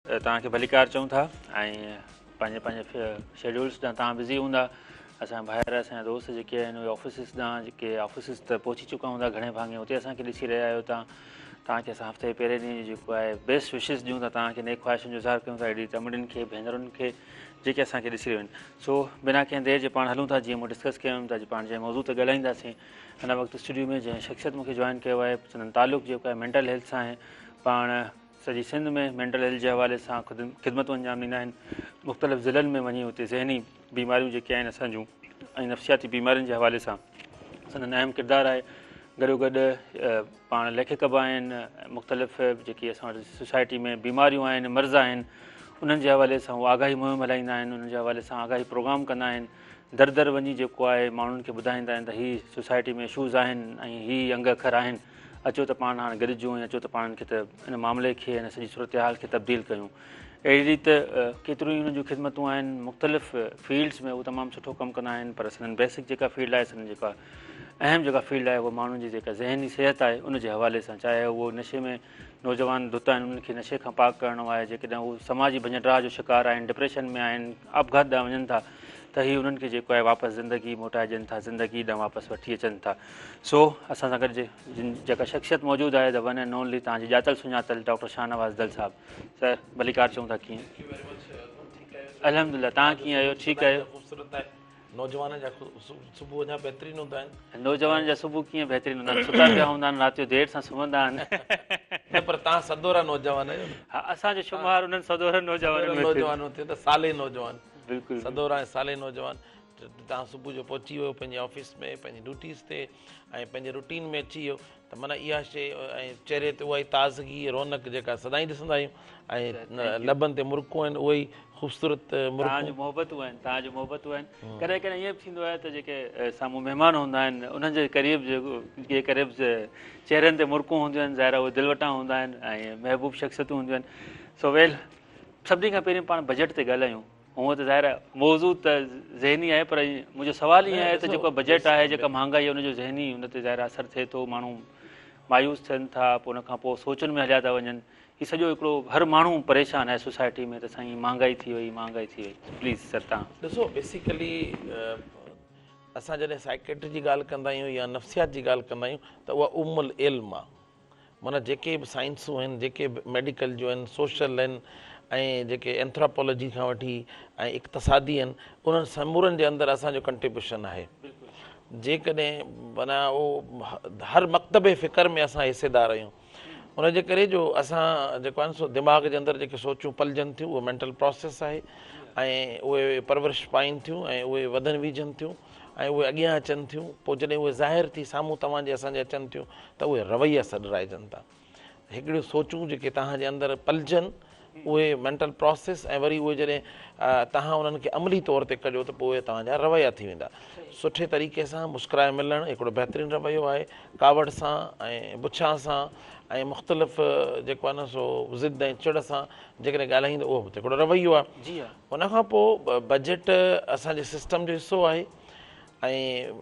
توهان کي ڀليڪار چئون ٿا ۽ پنهنجي پنهنجي شيڊيولز ڏانهن توهان بزي هوندا. اسان جا ڀائر، اسان جا دوست جيڪي آهن اهي آفيسز ڏانهن، جيڪي آفيسز ته پهچي چڪا هوندا گهڻي ڀاڱي، اتي اسان کي ڏسي رهيا آهيو توهان. توهان کي اسان هفتي جي پهرين ڏينهن جو جيڪو آهي بيسٽ وشز ڏيون ٿا، توهان کي نيڪ خواهشن جو اظهار ڪيون ٿا اهڙي ريت امڙين کي، ڀينرن کي جيڪي اسان کي ڏسي رهيون آهن. سو بنا ڪنهن دير جي پاڻ هلون ٿا، جيئن مون ڊسڪس ڪيم ته اڄ پاڻ جنهن موضوع تي ڳالهائينداسين، هن وقت اسٽوڊيو ۾ جنهن شخصيت مون کي جوائن ڪيو آهي سندن تعلق جيڪو آهي مينٽل هيلٿ سان آهي. پاڻ سڄي سنڌ ۾ مينٽل هيلٿ جي حوالي سان خدمتون انجام ڏيندا آهن. مختلف ضلعن ۾ وڃي اتي ذهني بيماريون جيڪي آهن اسان جون ۽ نفسياتي بيمارين جي حوالي سان سندن اهم ڪردار آهي. گڏوگڏ پاڻ ليکڪ به آهن. مختلف جيڪي اسان وٽ سوسائٽي ۾ بيماريون آهن، مرض آهن، انهن جي حوالي سان هو آگاهي مهم هلائيندا آهن، انهن جي حوالي سان آگاهي پروگرام ڪندا آهن. در در وڃي جيڪو آهي ماڻهن کي ٻڌائيندا آهن ته هي سوسائٽي ۾ اشوز آهن ۽ هي انگ اکر آهن. اچو ته پاڻ هاڻ گڏجون ۽ اچو ته پاڻ کي ته ان معاملي کي ان سڄي صورتحال کي تبديل ڪيون. اهڙي ريت ڪيتريون ئي انهن جون خدمتون آهن مختلف فيلڊز ۾ هو تمام سٺو ڪم ڪندا آهن پر سندن بيسڪ جيڪا فيلڊ آهي، سندن جيڪا اهم جيڪا فيلڊ آهي اها ماڻهن جي جيڪا ذهني صحت آهي ان جي حوالي سان، چاهي اهو نشي ۾ نوجوان ڌت آهن انهن کي نشي کان پاڪ ڪرڻو آهي، جيڪڏهن هو سماجي ڀڃ ڊاهه جو شڪار آهن، ڊپريشن ۾ آهن، آپگهات ڏانهن وڃن ٿا ته هي انهن کي جيڪو آهي واپس زندگي موٽائي ڏين ٿا، زندگي ڏانهن واپس وٺي اچن ٿا. سو اسان سان گڏ جن جيڪا شخصيت موجود آهي the one and only توهان جي ڄاتل سڃاتل ڊاڪٽر شاهنواز دل صاحب. سر ڀليڪار چئون ٿا. ڪيئن؟ الحمدلله، توهان ڪيئن آهيو؟ ٺيڪ آهيو؟ خوبصورت آهي. نوجوانن جا صبح اڃا بهترين هوندا آهن. نوجوانن جا صبح ڪيئن بهترين هوندا آهن؟ ستا پيا هوندا آهن، رات جو دير سان سمهندا آهن. نه پر توهان سدورا نوجوان آهيو نه. ها اسان جو شمار انهن سدورن نوجوانن ۾ ٿئي. نوجوان ٿيو ته صالح نوجوان. بلڪل. سدورا ۽ صالح نوجوان. توهان صبح جو پهچي ويو پنهنجي آفيس ۾ پنهنجي ڊيوٽيز تي ۽ پنهنجي روٽين ۾ اچي ويو ته معنيٰ اها شيء ۽ چهري تي اها ئي تازگي رونق جيڪا سدائين ڏسندا آهيون ۽ لبن تي مرڪون آهن اهي ئي خوبصورت مرڪون. توهان جون محبتون آهن، توهان جون محبتون آهن. ڪڏهن ڪڏهن ائين به ٿيندو آهي ته جيڪي سامهون مهمان هوندا آهن انهن جي قريب جي قريب چهرن تي مرڪون هونديون آهن، ظاهر آهي اهي دل وٽان هوندا آهن ۽ محبوب شخصيتون هونديون آهن. سو ويل سڀني کان پهرين پاڻ بجيٽ تي ڳالهايون. هونء ته ظاهر آهي موضوع ته ذهني آهي پر منهنجو سوال ائين آهي ته جيڪو بجيٽ آهي، جيڪا مهانگائي آهي ان جو ذهني ان تي ظاهر اثر ٿئي ٿو، ماڻهو مايوس ٿين ٿا، پوء ان کان پوء سوچن ۾ هليا ٿا وڃن. هي سڄو هڪڙو هر ماڻهو پريشان آهي سوسائٽي ۾ ته سائين مهانگائي ٿي وئي، مهانگائي ٿي وئي. پليز سر توهان. ڏسو بيسيڪلي اسان جڏهن سائيڪيٽري جي ڳالهه ڪندا آهيون يا نفسيات جي ڳالهه ڪندا آهيون ته اها ام العلم آهي. معنيٰ جيڪي به سائنسون آهن، جيڪي به ميڊيڪل جون آهن، سوشل آهن ۽ جيڪي اينٿراپالاجي کان وٺي ۽ اقتصادي آهن، انهن سمورن جي اندر اسان جو ڪنٽريبيوشن آهي. جيڪڏهن معنيٰ اهو هر مڪتب فڪر ۾ اسان حصيدار آهيون. ان جي ڪري جو اسان جيڪو آهي سو دماغ جي اندر جيڪي سوچون پلجن ٿيون اهو مينٽل پراسيس آهي ۽ اهي پرورش پائين ٿيون ۽ اهي وڌن ويجهن ٿيون. ۽ اهي اڳيان اچن ٿيون، پوء جڏهن اهي ظاهر ٿي سامهون توهان جي اسان جي اچن ٿيون ته اهي رويا سڏرائجن ٿا. هڪڙيون سوچون جيڪي توهان جي اندر پلجن اهي مينٽل پراسيس ۽ وري اهي جڏهن توهان انهن کي عملي طور تي ڪڍيو ته پوء اهي توهان جا رويا ٿي ويندا. سٺي طريقي سان مسڪرائي ملڻ هڪڙو بهترين رويو آهي. ڪاوڙ سان ۽ بڇان سان ۽ مختلف جيڪو آهي نه سو ضد ۽ چڙ سان جيڪڏهن ڳالهائيندو اهو به ته هڪڙو رويو آهي. ان کان پوء بجيٽ اسان جي سسٽم جو حصو آهي ۽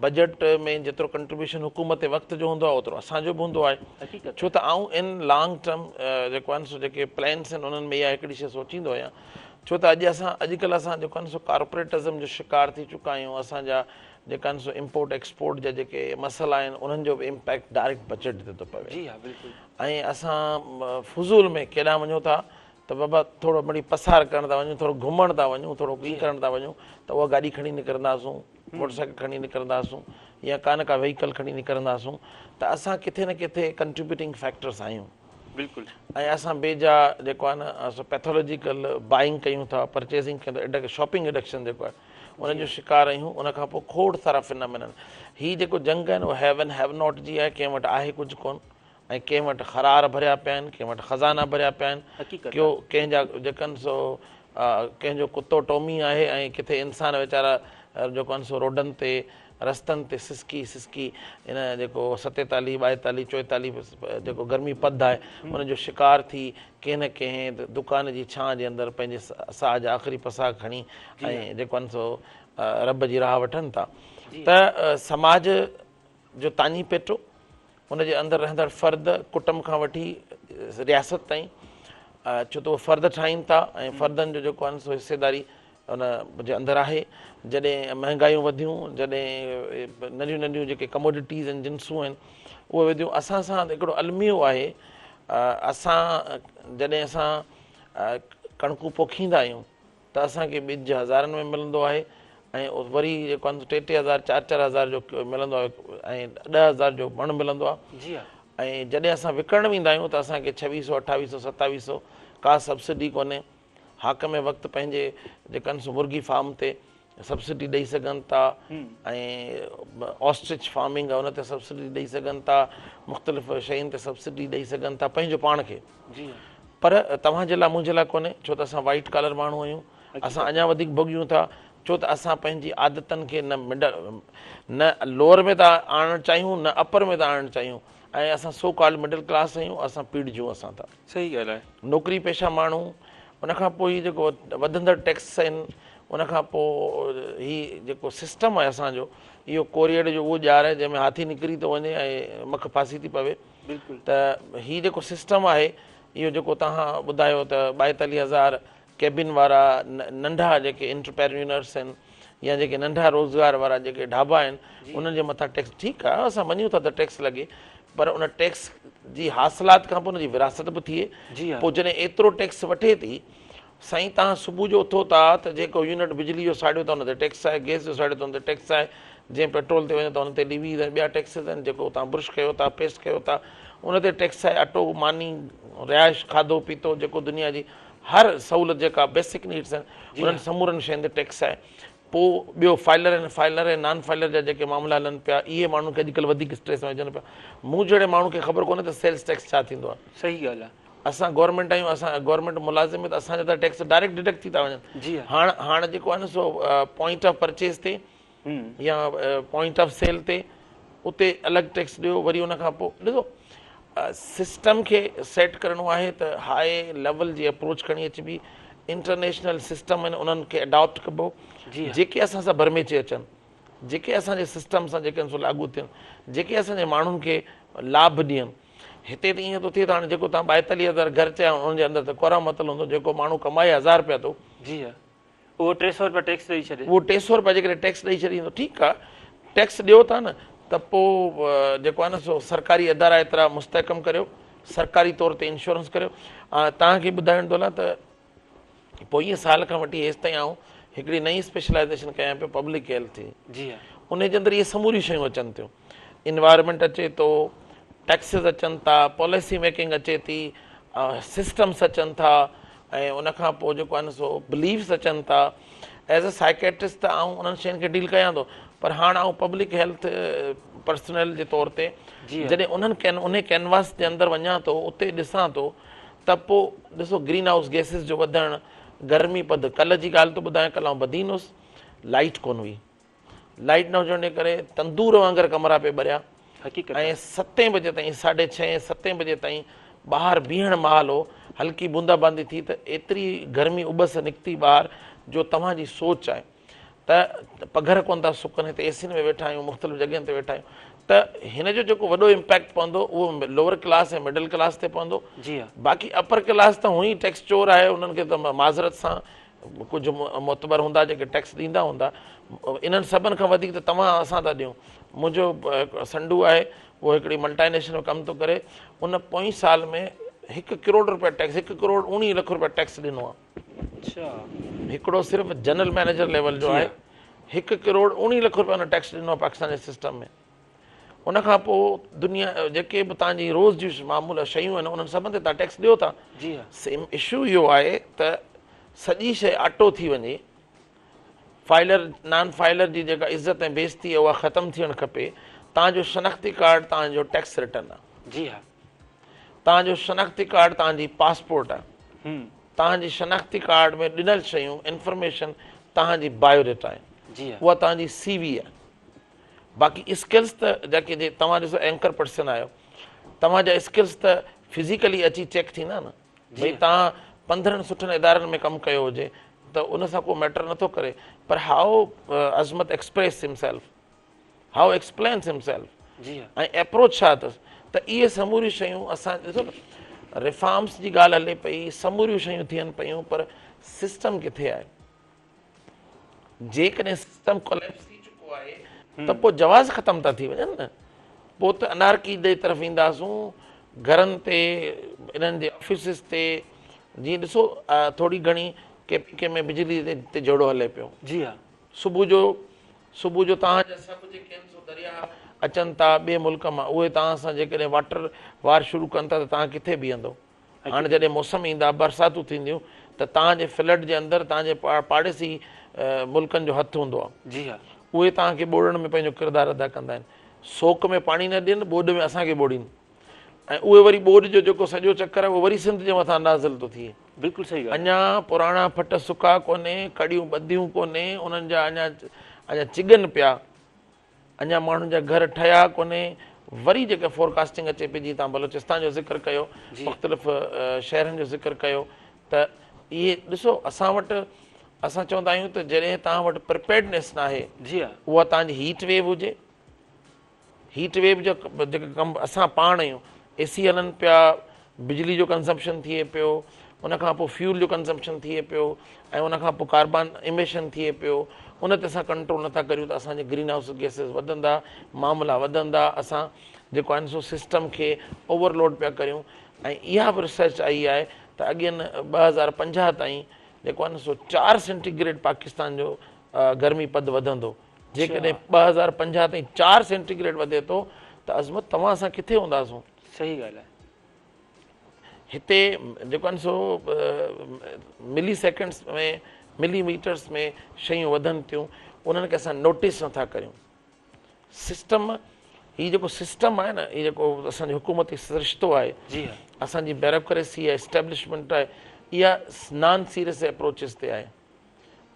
بجيٽ ۾ جيترو ڪنٽريبيوشن حڪومت وقت جو هوندو آهي اوترو اسان جو به هوندو آهي ڇو ته آئون ان لانگ ٽرم جيڪو آهي سو جيڪي پلانس آهن انهن ۾ اها هڪڙي شيء سوچيندو آهيان ڇو ته اڄ اسان اڄڪلهه اسان جيڪو آهي سو ڪارپوريٽزم جو شڪار ٿي چڪا آهيون اسان جا جيڪا آهن سو امپورٽ ايڪسپورٽ جا جيڪي مسئلا آهن انهن جو به امپيڪٽ ڊائريڪٽ بجيٽ تي ٿو پوي ۽ اسان فضول ۾ ڪيڏانهن وڃون ٿا ته بابا ٿورو مڙئي پسار ڪرڻ ٿا وڃون، ٿورو گهمڻ ٿا وڃون، ٿورو ڪي ڪرڻ ٿا وڃون ته اها گاڏي کڻي نڪرنداسون، موٽر سائيڪل کڻي نڪرنداسون يا ڪا نه ڪا وهيڪل کڻي نڪرنداسون ته اسان ڪٿي نه ڪٿي ڪنٽريبيوٽنگ فيڪٽرس آهيون. بلڪل. ۽ اسان بيجا جيڪو آهي نه سو پيٿالاجيڪل بائنگ ڪيون ٿا، پرچيزنگ ڪيون ٿا، شاپنگ ايڊڪشن جيڪو آهي ان جو شڪار آهيون، ان کان پوء کوڙ سارا فنامينن. هي جيڪو جنگ آهي نه اهو have and have not جي آهي، ڪنهن وٽ آهي ڪجهه ڪونه. ۽ ڪنهن وٽ خرار ڀريا پيا آهن، ڪنهن وٽ خزانا ڀريا پيا آهن، ڪيو ڪنهن جا جيڪن سو ڪنهن جو ڪتو ٽومي آهي ۽ ڪٿي انسان ويچارا جيڪو آهن سو روڊن تي رستن تي سسڪي سسڪي ان جيڪو ستيتاليهه ٻائيتاليهه چوئيتاليهه جيڪو گرمي پد آهي ان جو شڪار ٿي ڪنهن نه ڪنهن دڪان جي ڇانء جي اندر پنهنجي ساهه جا آخري پساهه کڻي ۽ جيڪو آهن سو رب جي راهه وٺن ٿا ته سماج جو تاڃي پيٽو، ان جي اندر رهندڙ فرد، ڪٽنب کان وٺي رياست تائين ڇو ته اهي فرد ٺاهين ٿا ۽ فردن جو جيڪو آهي سو حصيداري ان جي اندر آهي. جڏهن مهنگايون وڌيون، جڏهن ننڍيون ننڍيون جيڪي ڪموڊٽيز آهن، جنسون آهن، اهي وڌيون. اسان سان هڪڙو الميو آهي، اسان جڏهن اسان ڪڻڪون پوکيندا آهيون ته اسان کي ٻج هزارن ۾ ملندو آهي ۽ وري جيڪو آهي ٽي ٽي هزار چار چار هزار جو ملندو آهي ۽ 10,000 جو مڻ ملندو آهي. جي ها. ۽ جڏهن اسان وڪڻڻ ويندا آهيون ته اسان کي ڇويهه سو اٺاويهه سو ستاويهه سو ڪا سبسڊي ڪونهي. حاڪم وقت پنهنجي جيڪا آهن سو مرغي فارم تي سبسڊي ڏئي سگهن ٿا ۽ آسٽرچ فارمنگ آهي ان تي سبسڊي ڏئي سگهن ٿا مختلف شين تي سبسڊي ڏئي سگهن ٿا پنهنجو پاڻ کي پر توهان جي لاء منهنجي لاء ڪونهي ڇو ته اسان وائيٽ ڪالر ماڻهو آهيون اسان اڃا وڌيڪ ڀوڳيون ٿا ڇو ته اسان پنهنجي عادتن کي نه مڊل نه لوئر ۾ ٿا آڻڻ چاهيون نه اپر ۾ ٿا آڻڻ چاهيون ۽ اسان سو ڪالڊ مڊل ڪلاس آهيون اسان پيڙجون اسان ٿا. صحيح ڳالهه آهي. نوڪري پيشه ماڻهو ان کان پوء هي جيڪو وڌندڙ ٽيڪس آهن ان کان پوء هي جيڪو سسٽم آهي اسان جو اهو ڪوريئڙ جو اهو ڄار آهي جنهن ۾ هاٿي نڪري ٿو وڃي ۽ مک ڦاسي ٿي پوي بلڪل ته هي جيڪو سسٽم آهي اهو جيڪو توهان ٻڌايو ته 42 هزار ڪيبن وارا ننڍا جيڪي انٽرپرينيورس آهن يا جيڪي ننڍا روزگار وارا جيڪي ڍابا آهن انهن جي مٿان ٽيڪس ٺيڪ آهي اسان مڃون ٿا ته ٽيڪس لڳي پر ان ٽيڪس جي حاصلات کان پوء ان جي ورهاست به ٿئي پوء جڏهن ايترو ٽيڪس وٺي ٿي سائين توهان صبح جو اٿو ٿا ته جيڪو يونٽ بجلي جو ساڙيو ٿا ان تي ٽيڪس آهي گئس جو ساڙيو ٿا ان تي ٽيڪس آهي جنهن پيٽرول تي وڃو ٿا ان تي ليويز ۽ ٻيا ٽيڪسز آهن جيڪو توهان برش ڪيو ٿا پيسٽ ڪيو ٿا ان تي ٽيڪس آهي اٽو ماني رهائش کاڌو پيتو جيڪو دنيا جي هر سهولت جيڪا بيسڪ نيڊس آهن انهن سمورن شين تي ٽيڪس آهي پوء ٻيو فائلر ۽ فائلر ۽ نان فائلر جا جيڪي معاملا هلن پيا اهي ماڻهن کي اڄڪلهه وڌيڪ اسٽريس ۾ وجهن پيا مون جهڙي ماڻهو کي خبر ڪونهي ته سيلز ٽيڪس ڇا ٿيندو آهي. صحيح ڳالهه آهي. اسان گورنمينٽ آهيون اسان گورنمينٽ ملازم آهيون ته اسان جا ته ٽيڪس ڊائريڪٽ ڊڊڪٽ ٿي ٿا وڃن جي ها. هاڻ هاڻ جيڪو آهي نه سو پوائنٽ آف پرچيز تي يا پوائنٽ آف سيل تي اتي الڳ ٽيڪس ڏيو وري ان کان پوء ڏسو سسٽم کي سيٽ ڪرڻو آهي ته هاء ليول جي اپروچ کڻي اچبي انٽرنيشنل سسٽم آهن انهن کي اڊاپٽ ڪبو جيڪي اسان سان ڀرميچي اچن جيڪي اسان جي سسٽم سان جيڪي سو لاڳو ٿين جيڪي اسان جي ماڻهن کي لاڀ ڏين هتي ته ائين ٿو ٿئي ته هاڻي جيڪو توهان 42 هزار گهر چيا انهن جي اندر ته ڪورام متل هوندو جيڪو ماڻهو ڪمائي هزار رپيا ٿو جي ها اهو 300 رپيا ٽيڪس ڏئي ڇڏي. اهو 300 رپيا جيڪڏهن ٽيڪس ڏئي ڇڏيندو ٺيڪ آ ٽيڪس ڏيو ٿا نه ته پوء جيڪو آهي نه سو سرڪاري ادارا ايترا مستحڪم ڪريو سرڪاري طور تي انشورنس ڪريو توهان کي ٻڌائڻ ٿو هلان ته پوئين سال کان وٺي هيستائين آئون هڪڙي نئين اسپيشلائزيشن ڪيان پيو پبلڪ هيلٿ جي جي ها ان جي اندر اهي سموريون شيون اچن ٿيون انوائرمينٽ اچي ٿو ٽيڪسز اچن ٿا پاليسي ميڪنگ اچي ٿي سسٽمس اچن ٿا ۽ ان کان پوء جيڪو آهي نه سو بليفس اچن ٿا ايز اي سائيڪيٽرسٽ ته آئون انهن شين کي ڊيل ڪيان ٿو پر هاڻ آئون پبلڪ هيلٿ پرسنل جي طور تي جڏهن انهن ڪين انهي ڪينواس جي اندر وڃان ٿو اتي ڏسان ٿو ته پوء ڏسو گرين هائوس گيسز جو وڌڻ گرمي پد ڪلهه جي ڳالهه ٿو ٻڌايان ڪلهه آئون بدين هوس لائيٽ ڪونه هئي لائيٽ نه هجڻ جي ڪري تندور وانگر ڪمرا پئي ٻريا ۽ ستين بجي تائين ساڍي ڇهين ستين بجي تائين ٻاهر بيهڻ محال هو هلڪي بوندا باندي ٿي ته ايتري گرمي اٻس نڪتي ٻاهر جو توهان جي سوچ آهي ته پگهر ڪونه ٿا سڪن هتي اي سين ۾ ويٺا آهيون مختلف جڳهين تي ويٺا آهيون ته هن جو جيڪو وڏو امپيڪٽ پوندو اهو لوئر ڪلاس ۽ مڊل ڪلاس تي پوندو باقي اپر ڪلاس ته هونئن ئي ٽيڪس چور آهي انهن کي ته معذرت سان ڪجهه معتبر هوندا جيڪي ٽيڪس ڏيندا هوندا انهن سڀن کان وڌيڪ ته توهان اسان ٿا ڏيون منهنجو سنڊو آهي اهو هڪڙي ملٽائي نيشنل ۾ ڪم ٿو ڪري ان پوئين سال ۾ هڪ ڪروڙ روپيا ٽيڪس هڪ ڪروڙ 19 لک روپيا ٽيڪس ڏنو آهي هڪڙو صرف جنرل مئنيجر ليول جو آهي هڪ ڪروڙ 19 لک روپيا ان ٽيڪس ڏنو آهي پاڪستان جي سسٽم ۾ ان کان پوء دنيا جيڪي به توهان جي روز جون معمول شيون آهن انهن سڀن تي توهان ٽيڪس ڏيو ٿا جي ها سيم اشو اهو آهي ته سڄي شيء آٽو ٿي وڃي فائلر نان فائلر جي جيڪا عزت ۽ بيعزتي آهي اها ختم ٿيڻ کپي توهان جو شناختي ڪارڊ توهان جو ٽيڪس ريٽرن آهي جي ها توهان جو شناختي ڪارڊ توهان جي پاسپورٽ آهي توهان جي شناختي ڪارڊ ۾ ڏنل شيون انفارميشن توهان جي بايو ڊيٽا آهي جي ها اها توهان جي سي وي آهي باقي اسڪلز ته جيڪي جي توهان ڏسو اينڪر پرسن آهيو توهان جا اسڪلز ته فزيڪلي اچي چيڪ ٿيندا نه ڀئي توهان 15 سٺن ادارن ۾ ڪم ڪيو هجي ته ان سان ڪو ميٽر نٿو ڪري پر how Azmat express himself how explains himself جي ۽ اپروچ ڇا اٿس ته اهي سموريون شيون اسان ڏسو نه ريفارمس جي ڳالهه هلي پئي، سموريون شيون ٿين پيون پر سسٽم ڪٿي آهي؟ جيڪڏهن سسٽم ڪوليپس ٿي چڪو آهي ته پوء جواز ختم ٿا ٿي وڃن نه، پوء ته انارڪي جي طرف وينداسون، گهرن تي، انهن جي آفيسز تي، جيئن ڏسو ٿوري گهڻي ڪي پي ڪي ۾ بجلي تي جهيڙو هلي پيو. جي ها. صبح جو صبح جو توهان جا سڀ جيڪي آهن سو درياهه اچن ٿا ٻئي ملڪ مان اهي توهان سان جيڪڏهن واٽر وار شروع ڪن ٿا ته توهان ڪٿي بيهندو؟ هاڻ جڏهن موسم ايندا برساتون ٿينديون ته توهان جي فلڊ جي اندر توهان جي پاڙيسي ملڪن جو هٿ هوندو آهي. جي ها. اهي توهان کي ٻوڙڻ ۾ پنهنجو ڪردار ادا ڪندا آهن. سوڪ ۾ پاڻي نه ڏين ٻوڏ ۾ اسان کي ٻوڙين. ۽ اهي وري ٻوڏ جو جيڪو سڄو چڪر آهي اهو وري سنڌ جي مٿان نازل ٿو ٿئي. بلڪل صحيح ڳالهه. اڃا پراڻا ڦٽ سڪا ڪونهي، ڪڙيون ٻڌيون ڪونهي، انهن جا اڃا اڃا چڳن پيا، اڃا ماڻهن جا گهر ٺهيا ڪونهي، وري جيڪا فورڪاسٽنگ اچي پئي جيئن توهان بلوچستان جو ذڪر ڪيو، مختلف شهرن جو ذڪر ڪيو ته اهي ڏسو اسان وٽ اسان چوندا آهيون ته جڏهن توهان وٽ پريپيئرڊنيس ناهي اها توهان جي هيٽ ويو هجي، هيٽ ويو جو جيڪا ڪم اسان پاڻ آهيون اي سي هلن پيا بجلي جو ڪنزمپشن ٿئي پيو ان کان پوء فيول جو ڪنزمپشن ٿئي پيو ۽ ان کان پوء ڪاربان اميشن ٿئي پيو ان تي اسان ڪنٽرول نٿا ڪريون ته اسان جي گرين هائوس گيسز وڌندا معاملا وڌندا اسان جيڪو آهن سو سسٽم کي اوور لوڊ پيا ڪريون ۽ اها به ريسرچ آئي آهي ته اڳين 2050 تائين جيڪو آهن سو 4 سينٽي گريڊ پاڪستان جو گرمي پد وڌندو. جيڪڏهن 2050 تائين 4 سينٽي گريڊ وڌي ٿو ته عظمت توهان اسان ڪٿي هونداسون؟ صحيح ڳالهه آهي. هتي جيڪو آهن سو ملي سيڪنڊس ۾ ملي ميٽرس ۾ شيون وڌن ٿيون انهن کي اسان نوٽيس نٿا ڪريون. سسٽم هي جيڪو سسٽم آهي نه هي جيڪو اسان جو حڪومتي سرشتو آهي جي ها اسان جي بيروڪريسي آهي اسٽيبلشمينٽ آهي اها نان سيريس اپروچز تي آهي.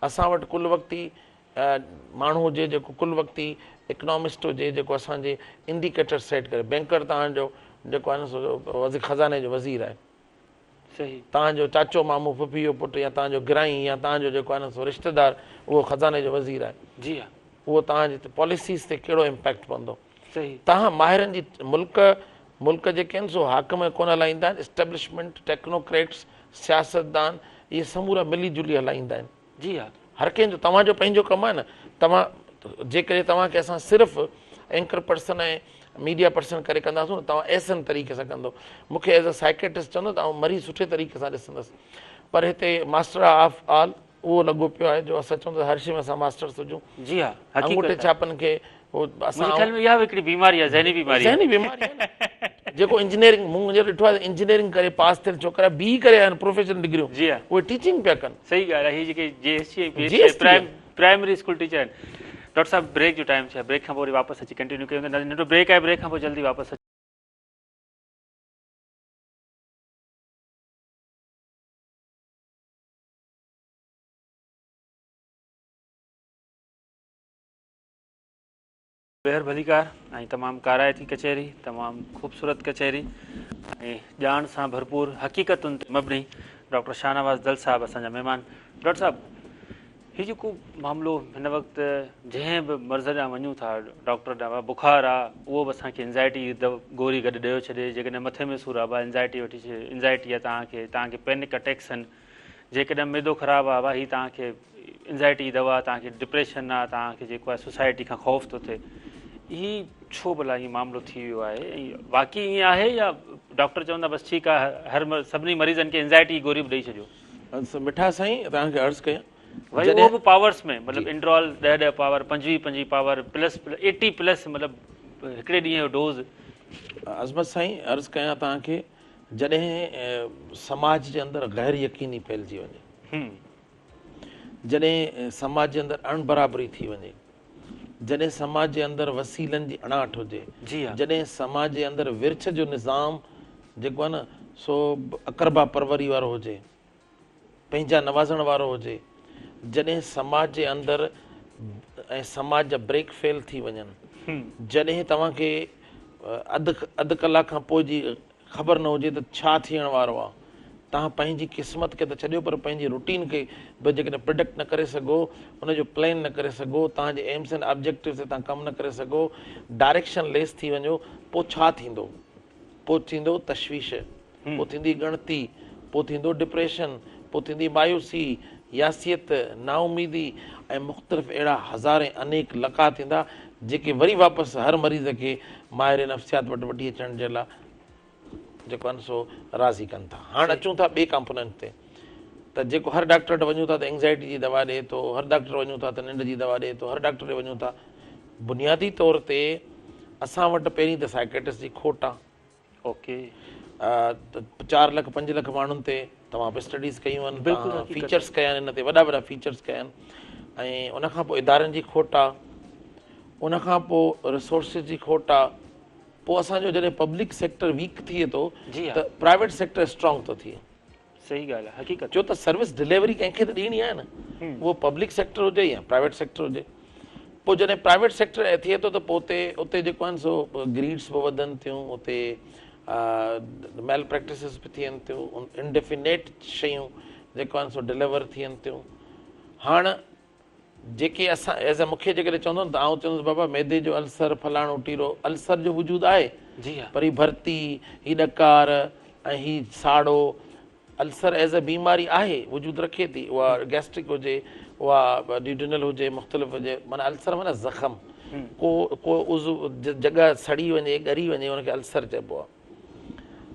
اسان وٽ ڪل وقتي ماڻهو هجي جيڪو ڪل وقتي اڪنامسٽ هجي جيڪو اسان جي انڊيڪيٽر سيٽ ڪري بينڪر توهان جو جيڪو آهي نه سو خزاني جو وزير آهي صحيح توهان جو چاچو مامو ڦڦي جو پٽ يا توهان جو گرائين يا توهان جو جيڪو آهي نه سو رشتيدار اهو خزاني جو وزير آهي جي ها اهو توهان جي پاليسيز تي ڪهڙو امپيڪٽ پوندو صحيح توهان ماهرن جي ملڪ ملڪ جيڪي آهن سو حاڪم ڪونه هلائيندا آهن اسٽيبلشمينٽ ٽيڪنوڪريٽس سياستدان اهي سمورا ملي جلي هلائيندا آهن. جي ها. هر ڪنهن جو توهان جو پنهنجو ڪم آهي نه توهان جيڪڏهن توهان کي اسان صرف اينڪر پرسن ۽ ميڊيا پرسن ڪري ڪنداسون نه توهان احسن طريقي سان ڪندو مون کي ايز ا سائيڪيٽرسٽ چوندو ته آئون مريض سٺي طريقي سان ڏسندس پر هتي ماسٽر آف آل اهو لڳو پيو آهي جو اسان چئون ٿا هر شيء ۾ اسان ماسٽرس هجون. جي ها حقيقت انگوٺي آهي. ڇاپن کي هو اسان منهنجي خيال ۾ اها به هڪڙي بيماري آهي ذهني بيماري آهي. ذهني بيماري آهي نه جيڪو انجنيئرنگ مون هينئر ڏٺو آهي ته انجنيئرنگ ڪري پاس ٿيل ڇوڪرا بي اي ڪري آيا آهن پروفيشنل ڊگريون جي ها اهي ٽيچنگ پيا ڪن. صحيح ڳالهه آهي هي جيڪي جي S T ۽ P S T primary school teacher آهن. ڊاڪٽر صاحب بريڪ جو ٽائيم ٿيو آهي بريڪ کان پوء وري واپس اچي ڪنٽينيو ڪيون ٿا ننڍو بريڪ آهي بريڪ کان پوء جلدي واپس اچ. ٻيهر ڀليڪار ۽ تمام ڪارائتي ڪچهري تمام خوبصورت ڪچهري ۽ ڄاڻ سان ڀرپور حقيقتن تي مبني ڊاڪٽر شاهنواز دل صاحب اسان جا مهمان ڊاڪٽر صاحب هي جيڪو معاملو هن وقت جنهن به مرض ڏانهن وڃون ٿا ڊاڪٽر ڏانهن بخار آ اهو به اسان کي انزائٽي گوري گڏ ڏيو ڇڏي جيڪڏهن مٿي ۾ سور آ با انزائٽي وٺي ڇڏي انزائٽي آ توهان کي توهان کي پينڪ اٽيڪس آهن جيڪڏهن معدو خراب آ ڀا هي توهان کي انزائٽي جي دوا توهان کي ڊپريشن آ توهان کي جيڪو آهي سوسائٽي کان خوف ٿو ٿئي هي ڇو ڀلا ائين معاملو ٿي ويو آهي ۽ واقعي ائين آهي يا ڊاڪٽر چوندا بس ٺيڪ آ هر سڀني مريضن کي انزائٽي جي گوري به ڏئي ڇڏيو. مٺا سائين توهان کي عرض ڪيان وري اهو به پاورس ۾ مطلب انڊرال 10 10 پاور 25 25 پاور پلس 80 پلس مطلب هڪڙي ڏينهن جو ڊوز. عظمت سائين عرض ڪيان توهان کي جڏهن سماج جي اندر غير يقيني ڦهلجي وڃي، جڏهن سماج جي اندر اڻ برابري ٿي وڃي، جڏهن سماج جي اندر وسيلن جي اڻاٺ هجي، جڏهن سماج جي اندر ورڇ جو نظام جيڪو آهي نه سو اقربا پروري وارو هجي، پنهنجا نوازڻ وارو هجي، جڏهن سماج جي اندر ۽ سماج جا بريڪ فيل ٿي وڃن، جڏهن توهان کي اڌ اڌ ڪلاڪ کان پوء جي خبر نه هجي ته ڇا ٿيڻ وارو آهي، توهان پنهنجي قسمت کي ته ڇڏيو پر پنهنجي روٽين کي به جيڪڏهن پرڊڪٽ نه ڪري سگهو، ان جو پلان نه ڪري سگهو، توهان جي ايمس اينڊ آبجيڪٽوز تي توهان ڪم نه ڪري سگهو، ڊائريڪشن ليس ٿي وڃو، پوء ڇا ٿيندو؟ پوء ٿيندو تشويش. پوء ٿيندي ڳڻتي، پوء ٿيندو ڊپريشن، پوء ٿيندي مايوسي، ياسيت، نااميدي ۽ مختلف اهڙا هزارين انيڪ لقاء ٿيندا جيڪي وري واپس هر مريض کي ماهر نفسيات وٽ وٺي اچڻ جي لاء جيڪو آهن سو راضي ڪن ٿا. هاڻ اچون ٿا ٻئي ڪمپوننٽ تي ته جيڪو هر ڊاڪٽر وٽ وڃون ٿا ته اينگزائٽي جي دوا ڏئي ٿو، هر ڊاڪٽر وڃون ٿا ته ننڊ جي دوا ڏئي ٿو، هر ڊاڪٽر ڏي وڃون ٿا. بنيادي طور تي اسان وٽ پهرين ته سائيڪيٽرسٽ جي کوٽ آ. اوڪي. 4 لک 5 لک ماڻهن تي توهان به اسٽڊيز ڪيون آهن، توهان فيچرس ڪيا آهن ان تي وڏا وڏا فيچرس ڪيا آهن ۽ ان کان پوء ادارن جي کوٽ آ، ان کان پوء ريسورسز جي کوٽ آ. پوء اسان جو جڏهن پبلڪ سيڪٽر ويڪ ٿئي ٿو ته پرائيويٽ سيڪٽر اسٽرانگ ٿو ٿئي. صحيح ڳالهه آهي حقيقت. ڇو ته سروس ڊليوري ڪنهن کي ته ڏيڻي آهي نه، اهو پبلڪ سيڪٽر هجي يا پرائيويٽ سيڪٽر هجي. پوء جڏهن پرائيويٽ سيڪٽر ٿئي ٿو ته پوء اتي اتي جيڪو آهن سو گريڊس به وڌن ٿيون، اتي ميل پريڪٽسز به ٿين ٿيون، انڊيفينيٽ شيون جيڪو آهن سو ڊليور ٿين ٿيون. هاڻ جيڪي اسان ايز اي مونکي جيڪڏهن چوندو نه ته آئون چوندس بابا معدي جو السر فلاڻو ٽيرو السر جو وجود آهي جي ها پر هي ڀرتي هي ڏڪار ۽ هي ساڙو السر ايز اي بيماري آهي وجود رکي ٿي اها گيسٽرڪ هجي اها ڊيوڊينل هجي مختلف هجي معنيٰ السر معنيٰ زخم ڪو ڪو عضو جڳهه سڙي وڃي ڳري وڃي ان کي السر چئبو آهي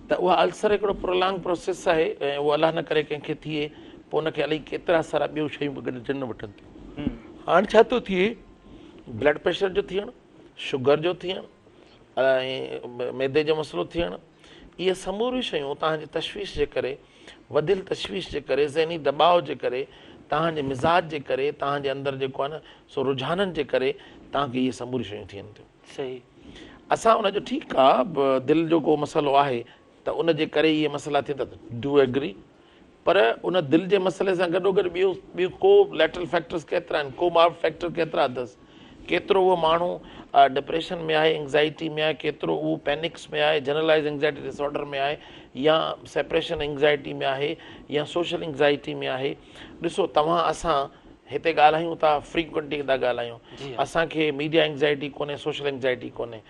ته اها السر هڪڙو پرولانگ پروسيس آهي ۽ اهو الله نه ڪري ڪنهن کي ٿئي پوء ان کي الائي ڪيترا سارا ٻيون شيون به گڏ جنم وٺن ٿيون. هاڻ ڇا ٿو ٿئي بلڊ پريشر جو ٿيڻ، شگر جو ٿيڻ ۽ معدي جو مسئلو ٿيڻ اهي سموريون شيون توهان جي تشويش جي ڪري وڌيل تشويش جي ڪري ذهني دٻاء جي ڪري توهان جي مزاج جي ڪري توهان جي اندر جيڪو آهي نه سو رجحانن جي ڪري توهان کي اهي سموريون شيون ٿين ٿيون. صحيح. اسان ان جو ٺيڪ آ دل جو ڪو مسئلو آهي ته ان جي ڪري اهي مسئلا ٿين ٿا do agree پر ان دل جي مسئلي سان گڏو گڏ ٻيو ٻيو ڪو ليٽرل فيڪٽرز ڪيترا آهن ڪو مارب فيڪٽر ڪيترا اٿس ڪيترو اهو ماڻهو ڊپريشن ۾ آهي انگزائٽي ۾ آهي ڪيترو اهو پينڪس ۾ آهي جنرلائز انگزائٽي ڊس آرڊر ۾ آهي يا سيپريشن انگزائٽي ۾ آهي يا سوشل انگزائٽي ۾ آهي ڏسو توهان اسان هتي ڳالهايون ٿا فريڪوئنٽلي ٿا ڳالهايون اسان کي ميڊيا اينگزائٽي ڪونهي سوشل اينگزائٽي ڪونهي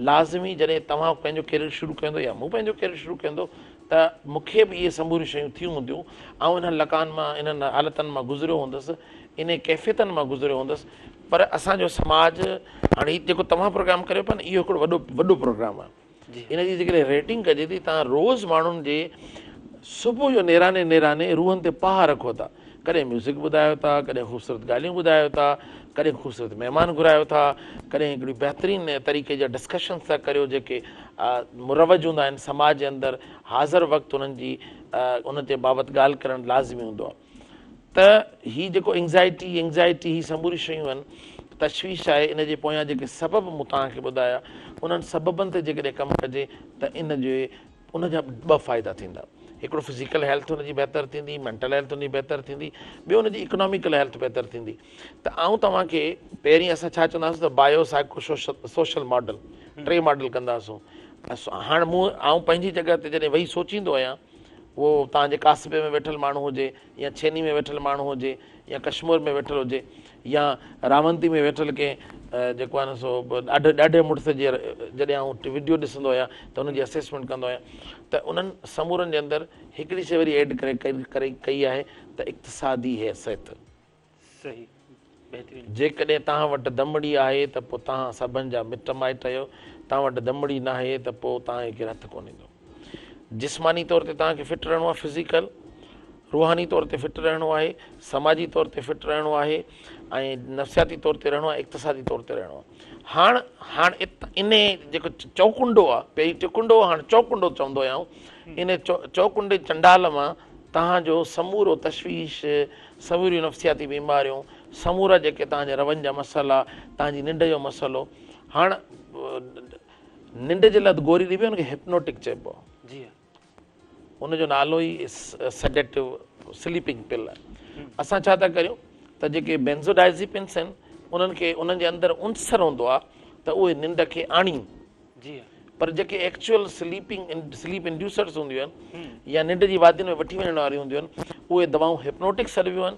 لازمي جڏهن توهان پنهنجو ڪيريئر شروع ڪيو يا مون پنهنجو ڪيريئر شروع ڪيو ته مون کي به اهي سموريون شيون ٿيون هونديون آئون انهن لقائن مان انهن حالتن مان گذريو هوندس انهي ڪيفيتن مان گذريو هوندس پر اسان جو سماج هاڻي هي جيڪو توهان پروگرام ڪريو پيا نه اهو هڪڙو وڏو وڏو پروگرام آهي ان جي جيڪڏهن ريٽنگ ڪجي ٿي توهان روز ماڻهن جي صبح جو نيراني نيراني روحن تي پاهه رکو ٿا ڪڏهن ميوزڪ ٻڌايو ٿا ڪڏهن خوبصورت ڳالهيون ٻڌايو ٿا ڪڏهن خوبصورت مهمان گهرايو ٿا ڪڏهن هڪڙي بهترين طريقي جا ڊسڪشنس ٿا ڪريو جيڪي مروج هوندا آهن سماج جي اندر حاضر وقت انهن جي ان جي بابت ڳالهه ڪرڻ لازمي هوندو آهي ته هي جيڪو انگزائٽي Anxiety هي سموريون شيون آهن تشويش آهي ان جي پويان جيڪي سبب مون توهان کي ٻڌايا انهن سببن تي جيڪڏهن ڪم ڪجي ته ان جي ان جا ٻه فائدا ٿيندا هڪڙو فزيڪل هيلٿ ان جي بهتر ٿيندي مينٽل هيلٿ ان جي بهتر ٿيندي ٻيو ان جي اڪناميڪل هيلٿ بهتر ٿيندي ته آئون توهان کي پهرين اسان ڇا چوندا هئاسون ته بايو سائيڪو سوشل ماڊل ٽي ماڊل ڪندا هئاسون هاڻ مون آئون پنهنجي جڳهه تي جڏهن ويهي سوچيندو آهيان اهو توهان جي ڪاسبي ۾ ويٺل ماڻهو هجي يا ڇيني ۾ ويٺل ماڻهو هجي يا ڪشمور ۾ ويٺل هجي يا راونتي ۾ ويٺل ڪنهن جيڪو آهي نه سو ڏاڍي ڏاڍي مڙس جي جڏهن آئون وڊيو ڏسندو آهيان ته انهن جي اسيسمينٽ ڪندو آهيان ته انهن سمورن جي اندر هڪڙي شيء وري ايڊ ڪري ڪري ڪئي آهي ته اقتصادي حيثيت. صحيح بهترين. جيڪڏهن توهان وٽ دمڙي آهي ته پوء توهان سڀن جا مٽ مائٽ آهيو، توهان وٽ دمڙي ناهي ته پوء توهان کي ڪير هٿ ڪونه ايندو. جسماني طور تي توهان کي فٽ رهڻو آهي فزيڪل، روحاني طور تي فٽ رهڻو آهي، سماجي طور تي فٽ رهڻو آهي ۽ نفسياتي طور تي رهڻو آهي، اقتصادي طور تي رهڻو آهي. هاڻ هاڻ انهي جيڪو چوڪنڊو آهي، پهرين ٽڪنڊو هو هاڻ چوڪنڊو چوندو آهيان آئون، انهي چوڪنڊي چنڊال مان توهان جو سمورو تشويش، سموريون نفسياتي بيماريون، سمورا جيڪي توهان جا روين جا مسئلا، توهان جي ننڊ جو مسئلو، هاڻ ننڊ جي لاء گوري ڏبي آهي ان کي هپنوٽڪ چئبو آهي. جي ها. ان جو نالو ئي سيڊيٽو سليپنگ پل آهي. اسان ڇا ٿا ڪريون ته جيڪي بينزوڊائزيپنس آهن انهن کي انهن جي اندر عنصر هوندو آهي ته اهي ننڊ کي آڻين. جي ها. پر جيڪي ايڪچوئل سليپنگ سليپ انڊيوسرز هونديون آهن يا ننڊ جي وادين ۾ وٺي وڃڻ واريون هونديون آهن اهي دوائون هپنوٽڪ سڏبيون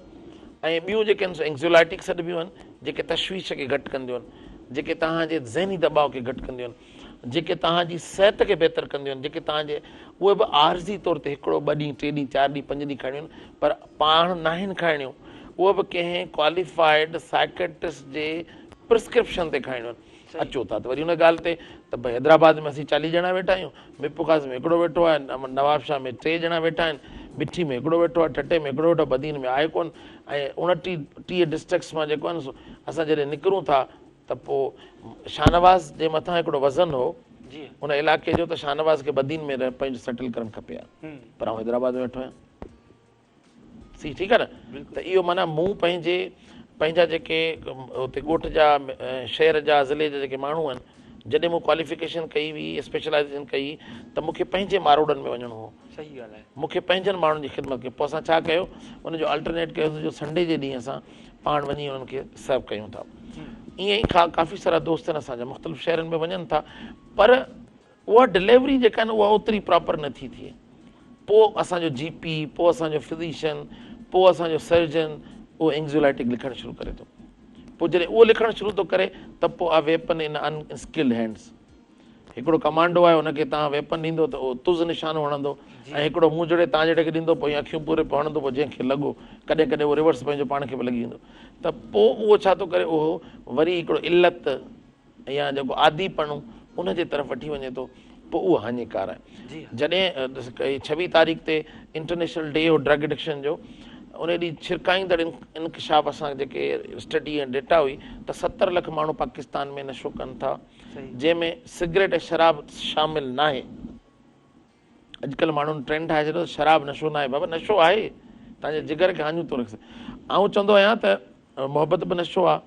آهن ۽ ٻيون جيڪي آهن سو اينگزيولائٽڪ سڏبيون آهن جيڪي تشويش کي گهٽ ڪنديون آهن جيڪي توهان جي ذهني دٻاء کي گهٽ ڪنديون آهن جيڪي توهان جي صحت کي بهتر ڪنديون آهن جيڪي توهان جي اهي به عارضي طور تي هڪڙو، ٻه ڏينهن، ٽي ڏينهن، چار ڏينهن، پنج ڏينهن کائڻيون آهن پر پاڻ ناهن کائڻيون. اهي به ڪنهن ڪواليفائيڊ سائيڪيٽرسٽ جي پرسڪرپشن تي کائڻيون آهن. اچو ٿا ته وري ان ڳالهه تي ته ڀئي حيدرآباد ۾ اسين چاليهه ڄڻا ويٺا آهيون، ميرپورخاص ۾ هڪڙو ويٺو آهي، نوابشاهه ۾ ٽي ڄڻا ويٺا آهن، مٺي ۾ هڪڙو ويٺو آهي، ٺٽي ۾ هڪڙو ويٺو آهي، بدين ۾ آهي ڪونه ۽ 29 30 ڊسٽرڪٽس مان جيڪو آهي نه سو اسان جڏهن نڪرون ٿا ته پوء شاهنواز جي مٿان هڪڙو وزن هو ان علائقي جو ته شاهنواز کي بدين ۾ پنهنجو سيٽل ڪرڻ کپي ها پر آئون حيدرآباد ۾ ويٺو آهيان. سي ٺيڪ آهي نه ته اهو معنيٰ مون پنهنجي پنهنجا جيڪي اتي ڳوٺ جا شهر جا ضلعي جا جيڪي ماڻهو آهن جڏهن مون ڪواليفڪيشن ڪئي هئي اسپيشلائزيشن ڪئي ته مون کي پنهنجي ماروئڙن ۾ وڃڻو هو صحيح ڳالهه آهي مون کي پنهنجن ماڻهن جي خدمت ڪئي پوء اسان ڇا ڪيو ان جو الٽرنيٽ ڪيوسين جو سنڊي جي ڏينهن اسان پاڻ وڃي انهن کي سرو ڪيون ٿا ائين ئي ڪافي سارا دوست آهن اسان جا مختلف شهرن ۾ وڃن ٿا پر اها ڊليوري جيڪا آهي نه اها اوتري پراپر نه ٿي ٿئي. پوء اسان جو جي پي، پوء اسان جو فزيشن، پوء اسان جو سرجن اهو اينگزيولائٽڪ لکڻ شروع ڪري ٿو. پوء جڏهن اهو لکڻ شروع ٿو ڪري ته پوء آ ويپن ان ان اسڪلڊ هينڊس. هڪڙو ڪمانڊو آهي ان کي توهان ويپن ڏيندو ته اهو تز نشانو هڻندو ۽ هڪڙو مون جهڙي توهان جهڙي کي ڏيندو پوء ائين اکيون پوري پوء هڻندو پوء جنهن کي لڳو ڪڏهن ڪڏهن اهو ريورس پنهنجو پاڻ کي به لڳي ويندو ته پوء اهو ڇا ٿو ڪري اهو وري هڪڙو علت يا جيڪو عادي پڻو ان جي طرف وٺي وڃي ٿو پوء اهو هاڃيڪار آهي. جڏهن 26 تاريخ تي انٽرنيشنل ڊي هو ڊرگ ايڊڪشن جو ان ڏينهن ڇرڪائيندڙ انڪشاف اسان جيڪي اسٽڊي ۽ ڊيٽا هئي ته 70 لک ماڻهو پاڪستان ۾ نشو ڪن ٿا جنهن ۾ سگريٽ ۽ شراب شامل ناهي. اڄڪلهه ماڻهن ٽرينڊ ٺاهي ڇڏيو ته شراب نشو ناهي بابا نشو آهي توهان جي جگر کي هاڃون ٿو رکي آئون چوندو آهيان ته محبت به نشو آهي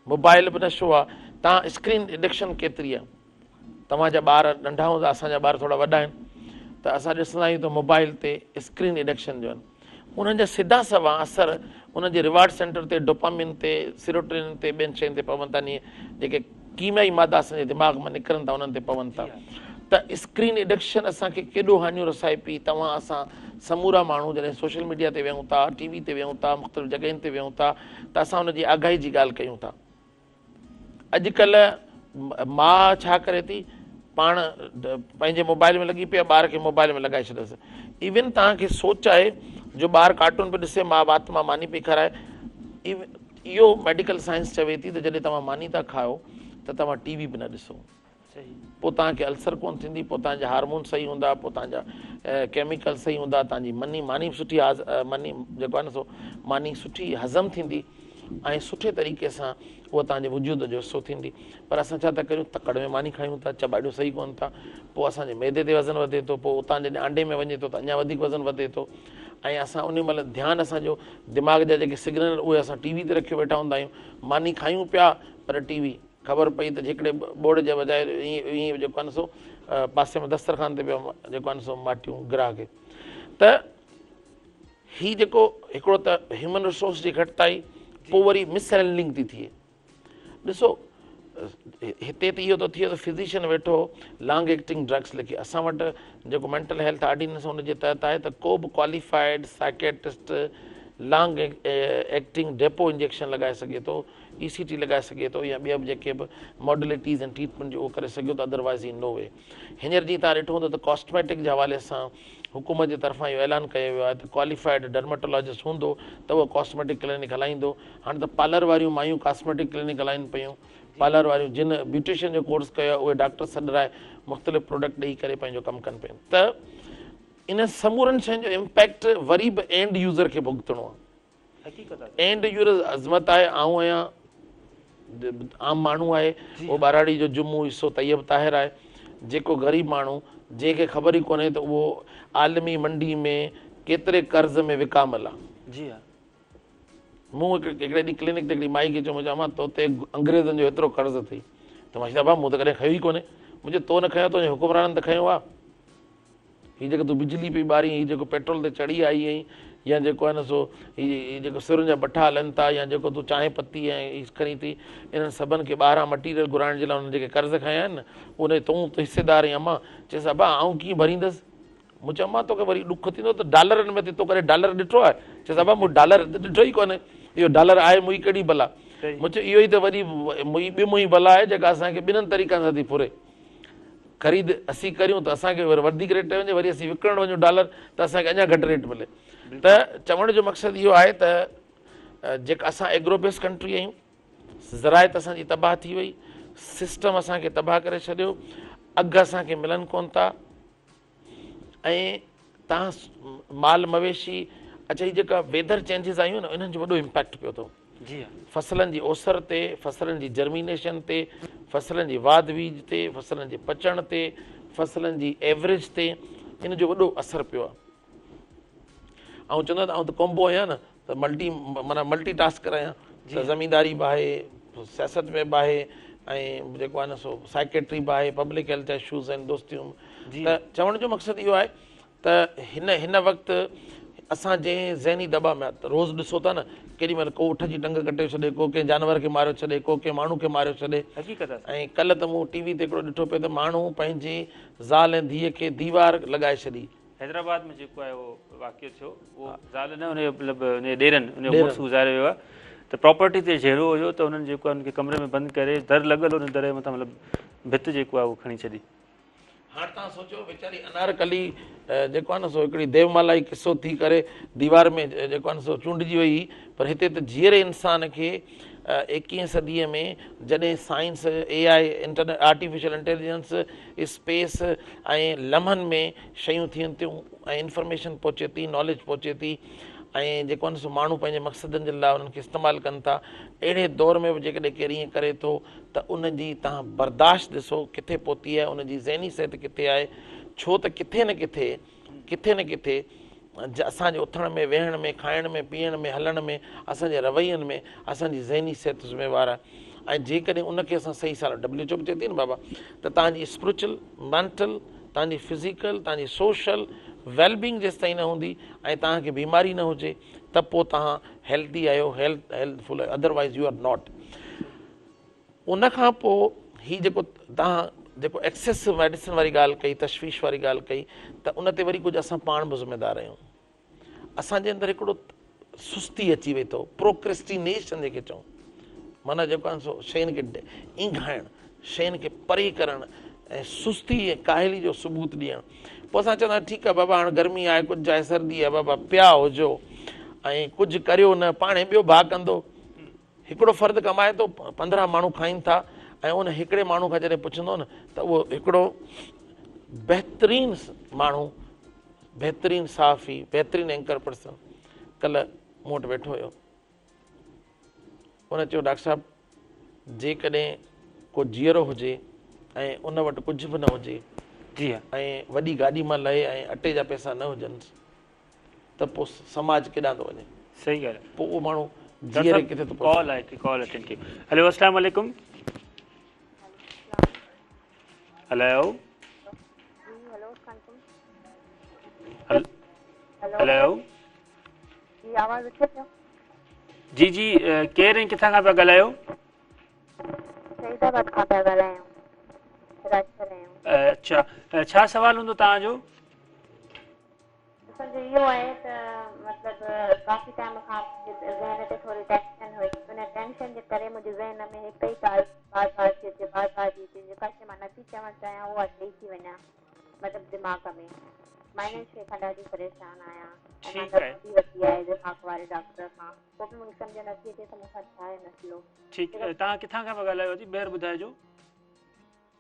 موبائل به نشو آ توهان اسڪرين ايڊڪشن ڪيتري آ توهان جا ٻار ننڍا هوندا اسان جا ٻار ٿورا وڏا آهن ته اسان ڏسندا آهيون ته موبائل تي اسڪرين ايڊڪشن جو آهن انهن جا سڌا سنوان اثر انهن جي ريوارڊ سينٽر تي ڊوپامين تي سيروٽونين تي ٻين شين تي پون ٿا ني جيڪي ڪيميائي مادا اسان جي دماغ مان نڪرن ٿا انهن تي پون ٿا ته اسڪرين ايڊڪشن اسان کي ڪيڏو هاڃو رسائي پئي توهان اسان سمورا ماڻهو جڏهن سوشل ميڊيا تي ويهون ٿا ٽي وي تي ويهون ٿا مختلف جڳهين تي ويهون ٿا ته اسان ان جي آگاهي جي ڳالهه ڪيون ٿا. اڄڪلهه ماء ڇا ڪري ٿي پاڻ پنهنجي موبائل ۾ لڳي پئي آهي ٻار کي موبائل ۾ لڳائي ڇڏيس. ايون توهان کي سوچ آهي جو ٻار ڪارٽون پيو ڏسي ماء وات مان ماني پئي کارائي. اهو ميڊيڪل سائنس چوي ٿي ته جڏهن توهان ماني ٿا کائو ته توهان ٽي وي به نه ڏسو. پوء توهان کي السر ڪونه ٿيندي، پوء توهان جا هارمون صحيح هوندا، پوء توهان جا ڪيميڪل صحيح هوندا، توهان جي مني ماني به سٺي مني جيڪو آهي نه سو ماني سٺي هضم ٿيندي ۽ سٺي طريقي سان اها توهان جي وجود جو حصو ٿيندي. پر اسان ڇا ٿا ڪريون تڪڙ ۾ ماني کايون ٿا، چٻاڙيون صحيح ڪونه ٿا، پوء اسان جي معدي تي وزن وڌي ٿو، پوء اتان جڏهن آنڊي ۾ وڃي ٿو ته اڃا وڌيڪ وزن وڌي ٿو ۽ اسان انهي مهل ڌيان اسان جو دماغ جا جيڪي سگنل اهي اسان ٽي وي تي رکيو ويٺا هوندا آهيون، ماني کايون پيا پر ٽي وي. خبر پئي ته هڪڙي ٻوڙ جي بجاء ائين ائين جيڪو آهي نه سو پاسي ۾ دسترخوان تي پيو جيڪو آهي نه سو ماٽيون گراهه کي ته هي جيڪو هڪڙو ته هيومن ريسورس جي گهٽتائي پوء وري مس هينڊلنگ ٿي ٿئي ڏسو هتي ته اهو ٿو ٿئي ته فزيشن ويٺو لانگ ايڪٽنگ ڊرگس لکي اسان وٽ جيڪو مينٽل هيلٿ آرڊيننس ان جي تحت آهي ته ڪو به qualified psychiatrist long acting depot injection لڳائي سگهي ٿو اي سي ٽي لڳائي سگهي ٿو يا ٻيا به جيڪي به ماڊلٽيز آهن ٽريٽمينٽ جو اهو ڪري سگهيو ٿو ادر وائز ان نو وي هينئر جيئن توهان ڏٺو هوندو ته ڪاسميٽڪ جي حوالي سان حڪومت جي طرفان اهو اعلان ڪيو ويو آهي ته ڪواليفائيڊ ڊرماٽولاجسٽ هوندو ته اهو ڪاسميٽڪ ڪلينڪ هلائيندو هاڻي ته پارلر واريون مايون ڪاسميٽڪ ڪلينڪ هلائين پيون پارلر واريون جن بيوٽيشن جو ڪورس ڪيو آهي اهي ڊاڪٽر سڏرائي مختلف پروڊڪٽ ڏئي ڪري پنهنجو ڪم ڪن پيون ته انهن سمورن شين جو امپيڪٽ وري به اينڊ يوزر کي ڀڳتڻو آهي اينڊ يوزر عظمت آهي آئون آهيان عام ماڻهو آهي اهو ٻهراڙي جو جمعو حصو طيب طاهر آهي جيڪو غريب ماڻهو جنهن کي خبر ئي ڪونهي ته اهو عالمي منڊي ۾ ڪيتري قرض ۾ وڪامل آهي. جي ها. مون هڪڙي ڏينهن ڪلينڪ تي هڪڙي مائي کي چيو مون چيو امان تو تي انگريزن جو ايترو قرض اٿئي ته مائي چيو ابا مون ته ڪڏهن کنيو ئي ڪونهي مون چيو تو نه کنيو تنهنجي حڪمرانن ته کنيو آهي. هي جيڪو تون بجلي پئي ٻارين، هي جيڪو پيٽرول تي چڙهي آئي آهين يا جيڪو آهي نه سو هي جيڪو سرن جا بٺا هلن ٿا يا جيڪو تون چانهه پتي ۽ هي کڻي ٿي، انهن سڀن کي ٻاهران مٽيريل گهرائڻ جي لاء انهن جيڪي قرض کنيا آهن نه، ان جو تون حصيدار آهين امان. چيس ابا آئون ڪيئن ڀريندس؟ مون چيو امان توکي وري ڏک ٿيندو ته ڊالرن ۾ ٿي، تو ڪڏهن ڊالر ڏٺو آهي؟ چيس ابا مون ڊالر ته ڏٺو ئي ڪونهي، اهو ڊالر آهي مئي ڪهڙي بلا؟ مون چيو اهو ئي ته وڏي مئي ٻه مئي بلا آهي جيڪا اسان کي ٻنهن طريقن سان ٿي ڦري. خريد اسين ڪريون ته اسان کي وري وڌيڪ ريٽ تي وڃي، وري اسين وڪڻڻ وڃون ڊالر ته اسان کي اڃا گهٽ ريٽ ملي. ته چوڻ جو مقصد اهو آهي ته جيڪا اسان ايگرو بيس ڪنٽري آهيون، زراعت اسان جي تباهه ٿي وئي، سسٽم اسان کي تباهه ڪري ڇڏيو، اگهه اسان کي ملن ڪون ٿا ۽ تان مال مويشي اڇا هي جيڪا ويدر چينجز آيون نه انهن جو وڏو امپيڪٽ پيو اٿو جي ها فصلن جي اوسر تي، فصلن جي جرمينيشن تي، فصلن جي واڌ ويجهه تي، فصلن جي پچڻ تي، فصلن جي ايوريج تي ان جو وڏو اثر پيو آهي. آئون چوندو آهيان ته آئون ته ڪومبو آهيان نه ته ملٽي معنيٰ ملٽي ٽاسڪر آهيان ته زمينداري به آهي، سياست ۾ به آهي ۽ جيڪو آهي نه سو سائيڪيٽري به آهي، پبلڪ هيلٿ جا اشوز آهن، دوستيون ته چوڻ جو مقصد اهو آهي ته هن هن وقت اسان جنهن ذهني دٻاء ۾ روز ڏسو ٿا نه ڪيڏي مهل ڪو اٺ جي ٽنگ ڪٽيو ڇڏي ڪو ڪنهن جانور کي ماريو ڇڏي ڪو ڪنهن ماڻهو کي ماريو ڇڏي حقيقت آهي ۽ ڪلهه ته مون ٽي وي تي هڪڙو ڏٺو پئي ته ماڻهو پنهنجي زال ۽ ڌيء کي ديوار لڳائي ڇڏي. حيدرآباد ۾ جيڪو آهي اهو واقعو ٿيو اهو زال نه ان جو مطلب ان جي ڏيرن ان جو مڙس گذاري ويو آهي ته پراپرٽي تي جهيڙو هيو ته انهن جيڪو آهي ان کي ڪمري ۾ بند ڪري در لڳل هو ان در جي مٿان مطلب ڀت جيڪو آهي اهو کڻي ڇڏي. هاڻ توهان سوچيو ويچاري انارڪلي جيڪو آهي نه سو هڪڙي ديومالائي قصو ٿي ڪري ديوار ۾ جيڪو آهي نه سو چونڊجي وئي هئي پر هتي ته جيئري انسان کي ايڪيهين صديء ۾ جڏهن science, A I, internet, artificial intelligence, space ۽ لمحن ۾ شيون ٿين ٿيون ۽ انفارميشن پهچي ٿي، ناليج پهچي ٿي ۽ جيڪو آهي نه سو ماڻهو پنهنجي مقصدن جي لاء انهن کي استعمال ڪن ٿا اهڙي دور ۾ به جيڪڏهن ڪير ائين ڪري ٿو ته ان جي توهان برداشت ڏسو ڪٿي پهتي آهي، ان جي ذهني صحت ڪٿي آهي، ڇو ته ڪٿي نه ڪٿي، ڪٿي نه ڪٿي اسان جي اٿڻ ۾، ويهڻ ۾، کائڻ ۾، پيئڻ ۾، هلڻ ۾، اسان جي روين ۾ اسان جي ذهني صحت ذميوار آهي ۽ جيڪڏهن ان کي اسان صحيح سان ڊبليو ايڇ او به چئي ٿي نه بابا ته توهان جي اسپرچل، مينٽل، توهان جي فزيڪل، توهان جي سوشل ويل بينگ جيستائين نه هوندي ۽ توهان کي بيماري نه هجي ته پوء توهان هيلدي آهيو، هيلٿ هيلٿفل آهيو ادروائيز يو آر not. ان کان پوء هي جيڪو توهان جيڪو ايڪسيسو ميڊيسن واري ڳالهه ڪئي، تشويش واري ڳالهه ڪئي ته ان تي وري ڪجهه اسان پاڻ به ذميدار آهيون. اسان جي اندر هڪڙو سستي اچي وئي اٿو، پروڪريسٽينيشن جنهن کي چئون، معنيٰ جيڪو آهي سو شين کي اينگهائڻ، شين کي پري ڪرڻ ۽ سستي ۽ ڪاهلي جو ثبوت ڏيڻ. پوء اسان چوندا آهيون ٺيڪ آهي بابا هاڻ گرمي آهي ڪجهه آهي سردي آهي بابا پيا هجو ۽ ڪجهه ڪريو نه پاڻهي ٻيو ڀاء ڪندو. هڪڙو فرد ڪمائي ٿو 15 ماڻهو کائين ٿا ۽ ان هڪڙي ماڻهو کان جڏهن پڇندو نه ته اهو هڪڙو بهترين ماڻهو بهترين صحافي بهترين اينڪر پرسن ڪلهه مون وٽ ويٺو هيو ان چيو ڊاڪٽر صاحب جيڪڏهن ڪو جيئرو هجي ۽ ان وٽ ڪجهه به نه هجي جي ۽ وڏي گاڏي مان لهي ۽ اٽي جا پئسا نه هجنس ته پوء سماج ڪيڏانهن ٿو وڃي؟ صحيح ڳالهه آهي. پوء اهو ماڻهو جيئري ڪٿي ٿو پهچي؟ ڪال آهي هڪ ڪال اٽينڊ ڪيو. هيلو السلام عليڪم. هيلو. جي هيلو السلام عليڪم. هيلو. جي آواز اچي پيو؟ جي جي ڪير ۽ ڪٿان کان پيا ڳالهايو؟ سعيد آباد کان پيا ڳالهايون. راجپر آهيون. اڇا ڇا سوال هوندو توهان جو؟ اسان جو اهو آهي ته مطلب ڪافي ٽائيم کان منهنجي ذهن تي ٿوري ٽينشن هئي ان ٽينشن جي ڪري منهنجي ذهن ۾ هڪ ئي ڳالهه بار بار ٿي اچي بار بار ٿي اچي جيڪا شي مان نٿي چوڻ چاهيان اها چئي ٿي وڃان مطلب دماغ ۾ مان ان شي کان ڏاڍي پريشان آهيان ۽ مان دوا به ورتي آهي دماغ واري ڊاڪٽر کان پوء به مونکي سمجهه نٿي اچي ته مون سان ڇا آهي مسئلو. ٺيڪ توهان ڪٿان کان پيا ڳالهايو ادي ٻيهر ٻڌائجو.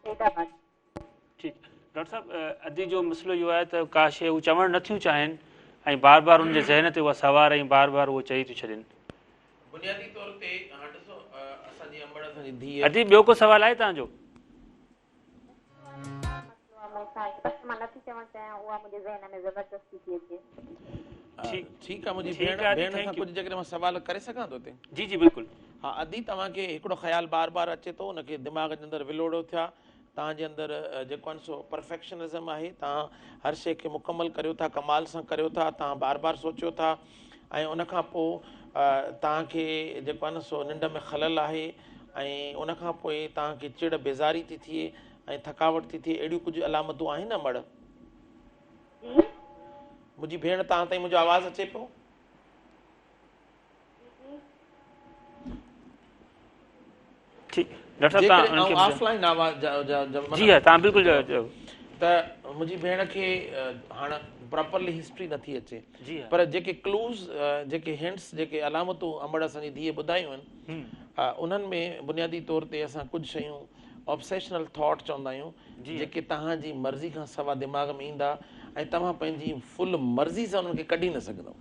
سعيد آباد. ٺيڪ ڊاڪٽر صاحب ادي جو مسئلو اهو آهي ته ڪا شيء هو چوڻ نٿيون چاهين ۽ بار بار ان جي ذهن تي اها سوار ۽ بار بار اهو چئي ٿيون ڇڏين. بنيادي طور تي هاڻ ڏسو اسان جي امڙ اسان جي ڌيء. ادي ٻيو ڪو سوال آهي توهان جو؟ ٺيڪ آهي منهنجي ڀيڻ ڀيڻ کان ڪجهه جيڪڏهن مان سوال ڪري سگهان ٿو هتي؟ جي جي بلڪل. ها ادي توهان کي هڪڙو خيال بار بار اچي ٿو ان کي دماغ جي اندر ولوڙو ٿيا توهان جي اندر جيڪو آهي سو پرفيڪشنزم آهي، توهان هر شيء کي مڪمل ڪريو ٿا، ڪمال سان ڪريو ٿا، توهان بار بار سوچيو ٿا ۽ ان کان پوء توهان کي جيڪو آهي نه سو ننڊ ۾ خلل آهي ۽ ان کان پوء توهان کي چڙ بيزاري ٿي ٿئي ۽ ٿڪاوٽ ٿي ٿئي، اهڙيون ڪجهه علامتون آهن امڙ؟ جي. منهنجي ڀيڻ توهان تائين منهنجو آواز اچي پيو؟ ٺيڪ ڊاڪٽر صاحب توهان انهن کي جيڪڏهن آئون آف لائين آواز جا جي ها توهان بلڪل ته منهنجي ڀيڻ کي هاڻ پراپرلي هسٽري نٿي اچي پر جيڪي ڪلوز جيڪي هنٽس جيڪي علامتون امڙ اسان جي ڌيء ٻڌايون آهن انهن ۾ بنيادي طور تي اسان ڪجهه شيون آبسيشنل ٿاٽ چوندا آهيون جيڪي توهان جي مرضي کان سوا دماغ ۾ ايندا ۽ توهان پنهنجي فل مرضي سان انهن کي ڪڍي نه سگهندؤ.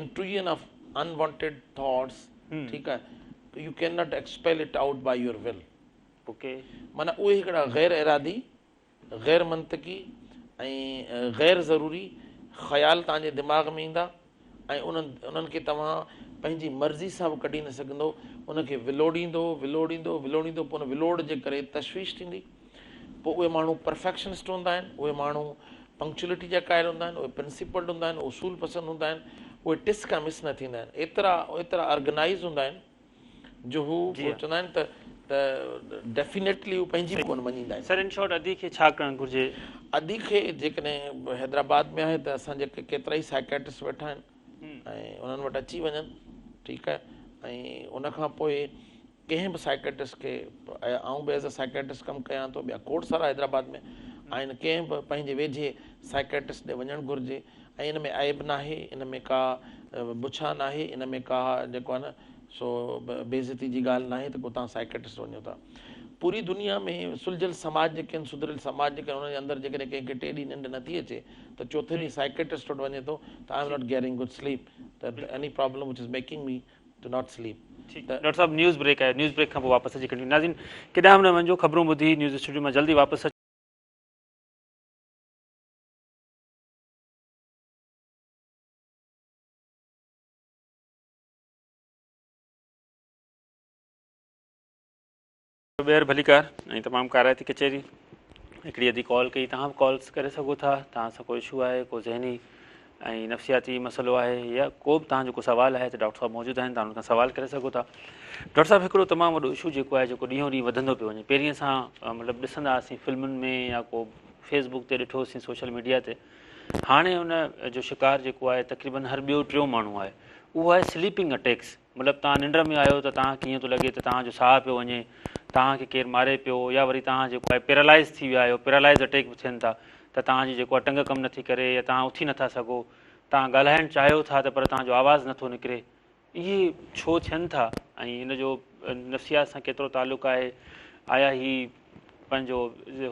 انٽروجن آف انوانٽيڊ ٿاٽس ٺيڪ آهي you can not expel it out by your will okay معنيٰ اهي هڪڙا غير ارادي غير منطقي ۽ غير ضروري خيال توهان جي دماغ ۾ ايندا ۽ انهن انهن کي توهان پنهنجي مرضي سان به ڪڍي نه سگهندو ان کي ولوڙيندو ولوڙيندو ولوڙيندو پوء ان ولوڙ جي ڪري تشويش ٿيندي پوء اهي ماڻهو پرفيڪشنسٽ هوندا آهن اهي ماڻهو پنڪچوئلٽي جا قائل هوندا آهن اهي پرنسپلڊ هوندا آهن اصول پسند هوندا آهن اهي ٽس کان مس نه ٿيندا آهن ايترا ايترا آرگنائيز هوندا آهن جو هو چوندا آهن ته ته ڊيفينيٽلي هو پنهنجي به ڪونه مڃيندا آهن. سر ان شارٽ ادي کي ڇا ڪرڻ گهرجي؟ ادي کي جيڪڏهن حيدرآباد ۾ آهي ته اسان جا ڪيترائي سائيڪيٽرسٽ ويٺا آهن ۽ انهن وٽ اچي وڃن ٺيڪ آهي ۽ ان کان پوء ڪنهن به سائيڪيٽرسٽ کي آئون به ايز اي سائيڪيٽرسٽ ڪم ڪيان ٿو ٻيا کوڙ سارا حيدرآباد ۾ آهن ڪنهن به پنهنجي ويجهي سائيڪيٽرسٽ ڏي وڃڻ گهرجي ۽ ان ۾ عيب ناهي ان ۾ ڪا بڇا ناهي ان ۾ ڪا جيڪو آهي نه سو بي عزتي جي ڳالهه ناهي ته ڪو توهان سائيڪيٽرسٽ وڃو ٿا پوري دنيا ۾ سلجهيل سماج جيڪي آهن سڌريل سماج جيڪي آهن انهن جي اندر جيڪڏهن ڪنهن کي ٽي ڏينهن ننڊ نٿي اچي ته چوٿين ڏينهن سائيڪيٽرسٽ وٽ وڃي ٿو ته I am not getting good sleep ته any problem which is making me to not sleep ٺيڪ ڊاڪٽر صاحب نيوز بريڪ آهي نيوز بريڪ کان پوء واپس اچي ڪنٽينيو ناظرين ڪيڏانهن به نه وڃجو خبرون ٻڌي نيوز اسٽوڊيو مان جلدي واپس ٻيهر ڀليڪار ۽ تمام ڪارائتي ڪچهري هڪڙي ادي ڪال ڪئي توهان به ڪالز ڪري سگهو ٿا توهان سان ڪو اشو آهي ڪو ذهني ۽ نفسياتي مسئلو آهي يا ڪو به توهان جو ڪو سوال آهي ته ڊاڪٽر صاحب موجود آهن توهان ان کان سوال ڪري سگهو ٿا ڊاڪٽر صاحب هڪڙو تمام وڏو اشو جيڪو آهي جيڪو ڏينهون ڏينهن وڌندو پيو وڃي پهرين اسان مطلب ڏسندا هئاسين فلمن ۾ يا ڪو فيس بڪ تي ڏٺوسين سوشل ميڊيا تي هاڻي ان جو شڪار جيڪو آهي تقريبن هر ٻيو ٽيون ماڻهو آهي اهو آهي سليپنگ اٽيڪس مطلب توهان ننڊ ۾ آهيو ته توهان کي ائين ٿو لڳي ته توهان جو ساهه پيو وڃي، توهان کي ڪير ماري پيو يا وري توهان جيڪو آهي پيرالائز ٿي ويا آهيو، پيرالائز اٽيڪ به ٿين ٿا ته توهان جي جيڪو آهي ٽنگ ڪم نٿي ڪري يا توهان اٿي نٿا سگهو، توهان ڳالهائڻ چاهيو ٿا ته پر توهان جو آواز نٿو نڪري، اهي ڇو ٿين ٿا ۽ ان جو نفسيات سان ڪيترو تعلق آهي، آيا هي پنهنجو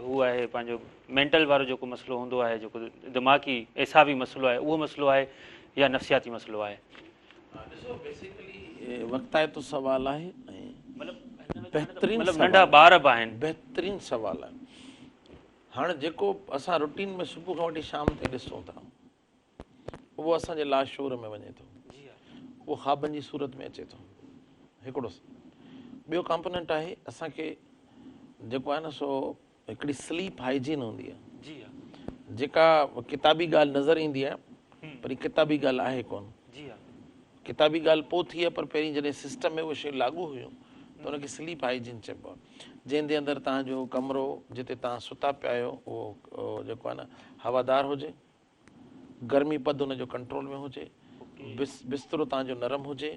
هو آهي پنهنجو مينٽل وارو جيڪو مسئلو هوندو آهي جيڪو دماغي اعصابي مسئلو آهي اهو مسئلو آهي يا نفسياتي مسئلو آهي. ڏسو بيسيڪلي وقتائتو سوال آهي ۽ بهترين مطلب ننڍا ٻار به آهن. بهترين سوال آهي. هاڻ جيڪو اسان روٽين ۾ صبح کان وٺي شام تائين ڏسون ٿا اهو اسان جي لاشعور ۾ وڃي ٿو اهو خوابن جي صورت ۾ اچي ٿو هڪڙو ٻيو ڪمپوننٽ آهي اسان کي جيڪو آهي نه سو هڪڙي سليپ هائيجين هوندي آهي جي ها جيڪا ڪتابي ڳالهه نظر ايندي آهي پر هي ڪتابي ڳالهه آهي ڪونه جي ها ڪتابي ڳالهه پوء ٿي آهي پر پهرين جڏهن سسٽم ۾ اهي شيون لاڳو هيون ته ان کي سليپ هائيجين چئبو آهي جنهن جي اندر توهان جو ڪمرو جتي توهان ستا پيا آهيو اهو جيڪو آهي نه هوادار هجي گرمي پد ان جو ڪنٽرول ۾ هجي بسترو توهان جو نرم هجي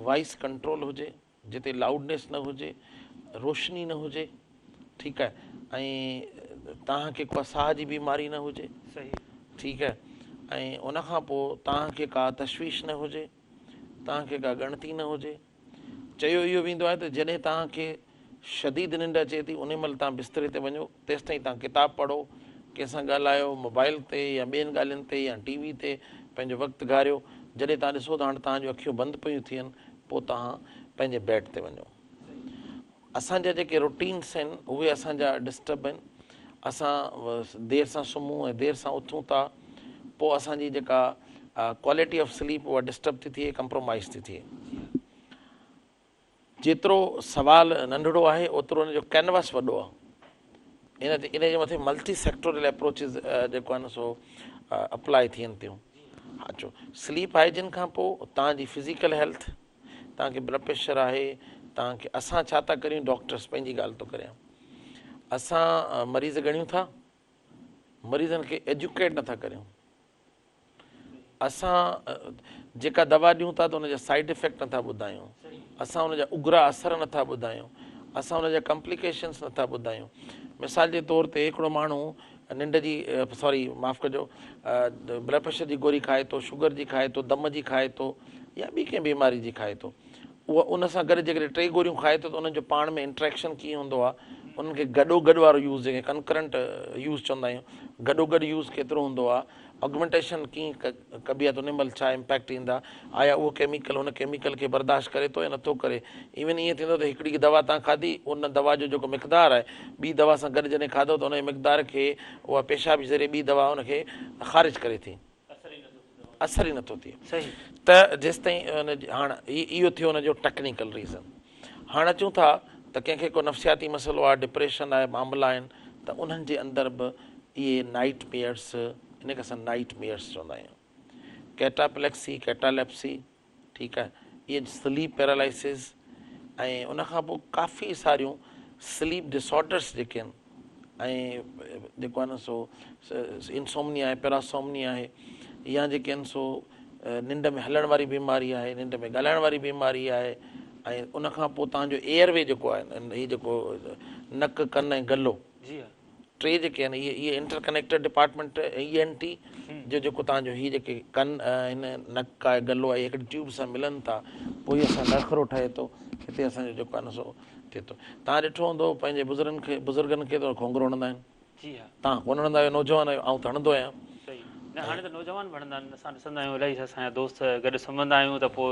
وائس ڪنٽرول هجي جتي لائوڊنيس نه هجي، روشني نه هجي، ٺيڪ آهي ۽ توهان کي ڪا ساهه جي بيماري نه هجي، ٺيڪ آهي ۽ ان کان پوء توهان کي ڪا تشويش نه هجي، توهان کي ڪا ڳڻتي نه هجي. چيو اهو ويندو آهي ته جڏهن توهان کي شديد ننڊ اچي ٿي انهي مهل توهان بستري تي وڃو، تيستائين توهان ڪتاب پڙهو، ڪنهن سان ڳالهايو، موبائل تي يا ٻين ڳالهين تي يا ٽي وي تي پنهنجو وقت گهاريو، جڏهن توهان ڏسو ته هاڻ توهان جون اکيون بند پيون ٿين پوء توهان پنهنجي بيڊ تي وڃو. اسان جا جيڪي روٽينس آهن اهي اسان جا ڊسٽرب آهن. اسان دير سان سمهون ۽ دير سان اٿون ٿا پوء اسان جي جيڪا ڪوالٽي آف سليپ اها ڊسٽرب ٿي ٿئي ڪمپرومائز ٿي ٿئي. جيترو سوال ننڍڙو آهي اوترو ان جو ڪينواس وڏو آهي. ان تي ان جي مٿي ملٽي سيڪٽورل اپروچز جيڪو آهي نه سو اپلائي ٿين ٿيون. اچو سليپ هائيجين کان پوء توهان جي فزيڪل هيلٿ توهان کي بلڊ پريشر آهي توهان کي اسان ڇا ٿا ڪريون ڊاڪٽرس پنهنجي ڳالهه ٿو ڪريان اسان مريض ڳڻيون ٿا مريضن کي ايجوڪيٽ نٿا ڪريون. اسان جيڪا دوا ڏيون ٿا ته ان جا سائيڊ افيڪٽ نٿا ٻڌايون، اسان ان جا اگرا اثر نٿا ٻڌايون، اسان ان جا ڪمپليڪيشنس نٿا ٻڌايون. مثال جي طور تي هڪڙو ماڻهو ننڊ جي سوري معاف ڪجو بلڊ پريشر جي گوري کائي ٿو، شگر جي کائي ٿو، دم جي کائي ٿو يا ٻي ڪنهن بيماري جي کائي ٿو. اهو ان سان گڏ جيڪڏهن ٽي گوريون کائي ٿو ته انهن جو پاڻ ۾ انٽريڪشن ڪيئن هوندو آهي، انهن کي گڏو گڏ وارو يوز جنهن کي ڪنڪرنٽ يوز چوندا آهيون، گڏو گڏ يوز ڪيترو هوندو آهي، آگمينٽيشن ڪيئن ڪبي آهي ته ان مهل ڇا امپيڪٽ ايندا، آيا اهو ڪيميڪل ان ڪيميڪل کي برداشت ڪري ٿو يا نٿو ڪري، ايون ائين ٿيندو ته هڪڙي دوا توهان کاڌي ان دوا جو جيڪو مقدار آهي ٻي دوا سان گڏ جڏهن کاڌو ته ان جي مقدار کي اها پيشاب جي ذريعي ٻي دوا ان کي خارج ڪري ٿي. اثر ئي نٿو ٿئي ته جيستائين ان هاڻ اهو ٿيو ان جو ٽيڪنيڪل ريزن هاڻ اچون ٿا ته ڪنهن کي ڪو نفسياتي مسئلو آهي ڊپريشن آهي معاملا آهن ته انهن جي اندر به اهي نائٽ ميئرس ان کي اسان نائٽ ميئرس چوندا آهيون ڪيٽاپليڪسي ڪيٽاليپسي ٺيڪ آهي اهي سليپ پيرالائسز ۽ ان کان پوء ڪافي ساريون سليپ ڊسآرڊرس جيڪي آهن ۽ جيڪو آهي نه سو انسومنيا آهي پيراسومنيا آهي يا جيڪي آهن سو ننڊ ۾ هلڻ واري بيماري آهي ننڊ ۾ ڳالهائڻ واري بيماري آهي ۽ ان کان پوء توهان جو ايئر وي جيڪو آهي هي جيڪو نڪ ڪن ۽ گلو جي ها ٽي جيڪي آهن اهي اهي inter connected department E N T جو جيڪو توهان جو هي جيڪي ڪن آهن نڪ آهي گلو آهي هڪڙي ٽيوب سان ملن ٿا پوء هي اسان نخرو ٺهي ٿو هتي اسان جو جيڪو آهي نه سو ٿئي ٿو. توهان ڏٺو هوندو پنهنجي بزرگن کي بزرگن کي ته کونگهرو هڻندا آهن. جي ها. توهان ڪونه هڻندا آهيو نوجوان آهيو آئون ته هڻندو آهيان. صحيح نه هاڻي ته نوجوان به هڻندا آهن اسان ڏسندا آهيون الاهي اسان جا دوست گڏ سمهندا آهيون ته پوء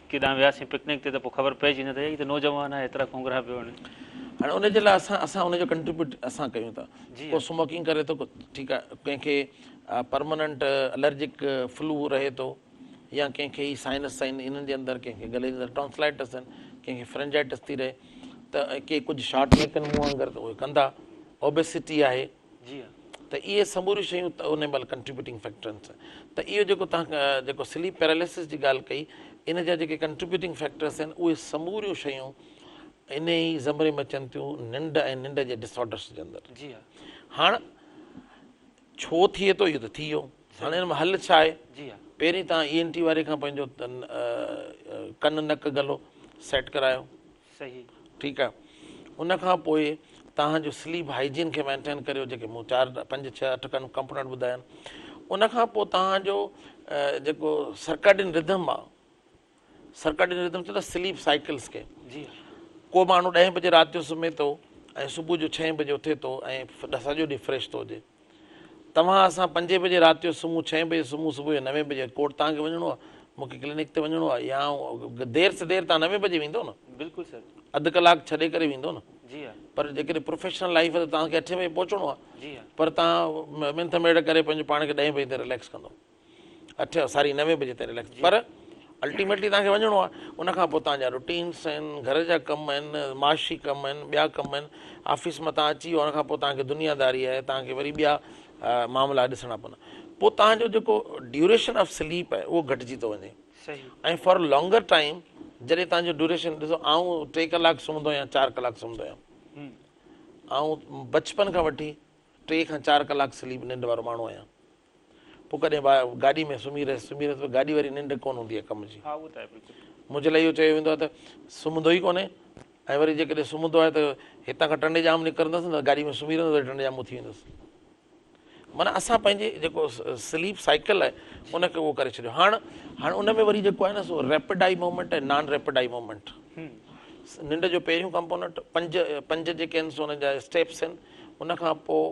ڪيڏانهن وياسين پڪنڪ تي ته پوء خبر پئجي ويندي ته هي ته نوجوان آهي ايترا کونگهرا پيو هڻي. هاڻي ان جي لاء اسان اسان ان جو ڪنٽريبيوٽ اسان ڪيون ٿا. جي ڪو ها. سموڪنگ ڪري ٿو ٺيڪ آهي ڪنهن کي پرماننٽ الرجڪ فلو رهي ٿو. يا ڪنهن کي هي سائنس آهن انهن جي اندر ڪنهن کي گلي جي اندر ٽانسلائٽس آهن ڪنهن کي فرنجائٽس ٿي رهي ته ڪي ڪجهه شارٽ نيڪ آهن مون وانگر ته اهي ڪندا اوبيسٽي آهي جي ها ته اهي سموريون شيون ته ان مهل ڪنٽريبيوٽنگ فيڪٽر آهن ته اهو جيڪو توهان جيڪو سليپ پيراليسس جي ڳالهه ڪئي ان جا جيڪي ڪنٽريبيوٽنگ فيڪٽرس آهن اهي سموريون شيون ان ئي زمري ۾ اچن ٿيون ننڊ ۽ ننڊ جي ڊسآرڊرس جي اندر جي ها هاڻ ڇو ٿئي ٿو اهو ته ٿي ويو هاڻي ان ۾ حل ڇا آهي؟ جي ها. پهرين توهان اي اين ٽي واري کان پنهنجو ڪن نڪ گلو سيٽ ڪرايو. صحيح. ٺيڪ آهي. ان کان پوء توهان جو سليپ هائيجين کي مينٽين ڪريو جيڪي مون چار پنج ڇهه اٺ کن ڪمپوننٽ ٻڌايا آهن. ان کان پوء توهان جو جيڪو سرڪاڊين رڌم آهي سرڪاڊين رڌم چوندا سليپ سائيڪلز کي. جي ها. ڪو ماڻهو ڏهين بجي رات جو سمهي ٿو ۽ صبح جو ڇهين بجي اٿي ٿو ۽ سڄو ڏينهن فريش ٿو هجي. توهان اسان پنجين بجي رات جو سمهون ڇهين بجي سمهون صبح جو نوين بجي ڪورٽ توهان کي وڃڻو آهي مون کي ڪلينڪ تي وڃڻو آهي يا دير سي دير توهان نوين بجي ويندو نه بلڪل سر اڌ ڪلاڪ ڇڏي ڪري ويندو نه جي ها پر جيڪڏهن پروفيشنل لائيف آهي ته توهان کي اٺين بجي پهچڻو آهي جي ها پر توهان منٿ ميڙ ڪري پنهنجو پاڻ کي ڏهين بجي تائين رليڪس ڪندو اٺ ساري نوين بجي تائين رليڪس پر الٽيميٽلي توهان کي وڃڻو آهي ان کان پوء توهان جا روٽينس آهن گهر جا ڪم آهن معاشي ڪم آهن ٻيا ڪم آهن آفيس مان توهان اچي ويو ان کان پوء توهان کي دنيا داري آهي توهان کي وري ٻيا معاملا ڏسڻا پوندا پوء توهان جو جيڪو ڊيوريشن آف سليپ آهي اهو گهٽجي ٿو وڃي ۽ فار لانگر ٽائيم جڏهن توهان جو ڊيوريشن ڏسو آئون ٽي ڪلاڪ سمهندو آهيان چار ڪلاڪ سمهندو آهيان آئون بچپن کان وٺي ٽي کان چار ڪلاڪ سليپ ننڊ وارو ماڻهو آهيان پوء ڪڏهن گاڏي ۾ سمهي رهيس سمهي رهيس پر گاڏي واري ننڊ ڪونه هوندي آهي ڪم جي. ها اهو ته آهي بلڪل. منهنجي لاء اهو چيو ويندو آهي ته سمهندو ئي ڪونهي ۽ وري جيڪڏهن سمهندو آهي ته هتان کان ٽنڊي ڄام نڪرندس نه گاڏي ۾ سمهي رهندس وري ٽنڊي ڄام اٿي ويندس. معنيٰ اسان پنهنجي جيڪو سليپ سائيڪل آهي ان کي اهو ڪري ڇڏيو. هاڻ هاڻ ان ۾ وري جيڪو آهي نه سو ريپڊ آئي موومينٽ ۽ نان ريپڊ آئي موومينٽ. ننڊ جو پهريون ڪمپوننٽ پنج پنج جيڪي آهن سو ان جا اسٽيپس آهن ان کان پوء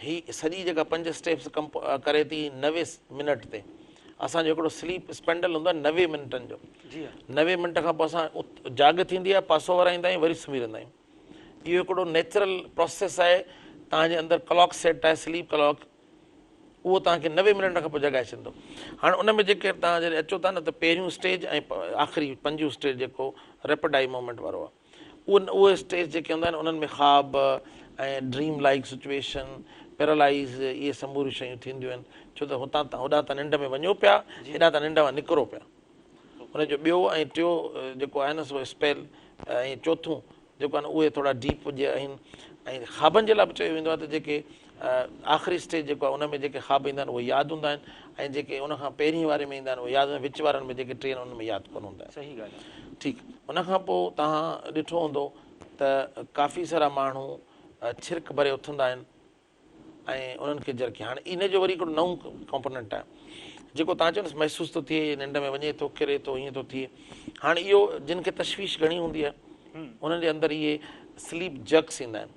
هي سڄي جيڪا پنج اسٽيپس ڪري ٿي 90 منٽ تي اسان جو هڪڙو سليپ اسپينڊل هوندو آهي 90 منٽن جو جي 90 منٽ کان پوء اسان جاڳ ٿيندي آهي پاسو ورائيندا آهيون وري سمهي رهندا آهيون اهو هڪڙو نيچرل پروسيس آهي توهان جي اندر ڪلاڪ سيٽ آهي سليپ ڪلاڪ اهو توهان کي 90 منٽن کان پوء جڳائي ڇڏندو هاڻي ان ۾ جيڪي توهان جڏهن اچو ٿا نه ته پهريون اسٽيج ۽ آخري پنجون اسٽيج جيڪو ريپڊ آئي موومينٽ وارو آهي اهي اهي اسٽيج جيڪي هوندا آهن انهن ۾ خواب ۽ ڊريم لائيڪ سچويشن، پيرالائيز اهي سموريون شيون ٿينديون آهن ڇو ته هتان تان هوڏانهن تان ننڊ ۾ وڃو پيا هيڏانهن تان ننڊ مان نڪرو پيا ان جو ٻيو ۽ ٽيو جيڪو آهي نه سو اسپيل ۽ چوٿون جيڪو آهن اهي ٿورا ڊيپ جي آهن ۽ خوابن جي لاء به چيو ويندو آهي ته جيڪي آخري اسٽيج جيڪو آهي ان ۾ جيڪي خواب ايندا آهن اهي ياد هوندا آهن ۽ جيڪي ان کان پهرين واري ۾ ايندا آهن اهي ياد وچ وارن ۾ جيڪي ٽي آهن انهن ۾ ياد ڪونه هوندا آهن. صحيح ڳالهه آهي. ٺيڪ ان کان پوء توهان ڏٺو هوندو ته ڪافي سارا ماڻهو ڇرڪ ڀري اٿندا آهن ۽ انهن کي جرڪي هاڻي ان جو وري هڪڙو نئون ڪمپوننٽ آهي جيڪو توهان چئو نه محسوس ٿو ٿئي ننڊ ۾ وڃي ٿو ڪري ٿو ائين ٿو ٿئي هاڻي اهو جن کي تشويش گهڻي هوندي آهي انهن جي اندر اهي سليپ جرڪس ايندا آهن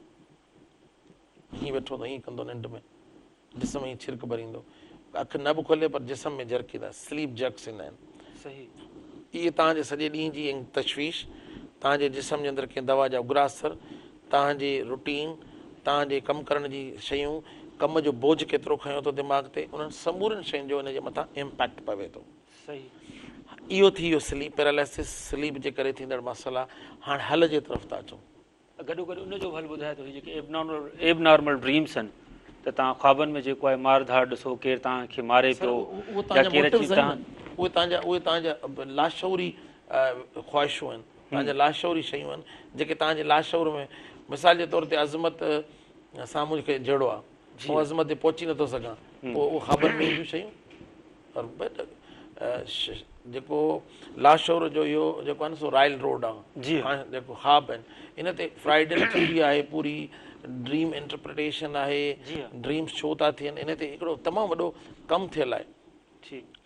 هيئن ويٺو ته هيئن ڪندو ننڊ ۾ جسم ائين ڇرڪ ڀريندو اک نه به کولي پر جسم ۾ جرڪ ايندا سليپ جرڪس ايندا آهن. صحيح. اهي توهان جي سڄي ڏينهن جي تشويش، توهان جي جسم جي اندر ڪنهن دوا جا اگرا اثر، توهان جي روٽين، توهان جي ڪم ڪرڻ جي شيون، ڪم جو بوجهه ڪيترو کنيو اٿو دماغ تي، انهن سمورين شين جو ان جي مٿان امپيڪٽ پوي ٿو. صحيح. اهو ٿي ويو سليپ پيراليسس، سليپ جي ڪري ٿيندڙ مسئلا. هاڻ حل جي طرف ٿا اچون. گڏوگڏ ان جو به حل ٻڌايو ته هي جيڪي ايب نارمل ڊريمس آهن ته توهان خوابن ۾ جيڪو آهي مار ڌاڙ ڏسو ڪير توهان کي ماري سر پيو اهو يا توهان جا ڪير اچي موٽوز آهن توهان نه اهي توهان جا اهي توهان جا لاشعوري خواهشون آهن توهان جا لاشعوري شيون آهن جيڪي توهان جي لاشعور ۾ مثال جي طور تي عظمت سان مون کي جهيڙو آهي آئون عظمت تي پهچي نٿو سگهان پوء اهو خوابن ۾ اينديون شيون پر جيڪو لاشعور جو اهو جيڪو آهي نه سو رائل روڊ آهي جي جيڪو خواب آهن ان تي فرائيڊن ٿيوري آهي پوري ڊريم انٽرپريٽيشن آهي ڊريمس ڇو ٿا ٿين ان تي هڪڙو تمام وڏو ڪم ٿيل آهي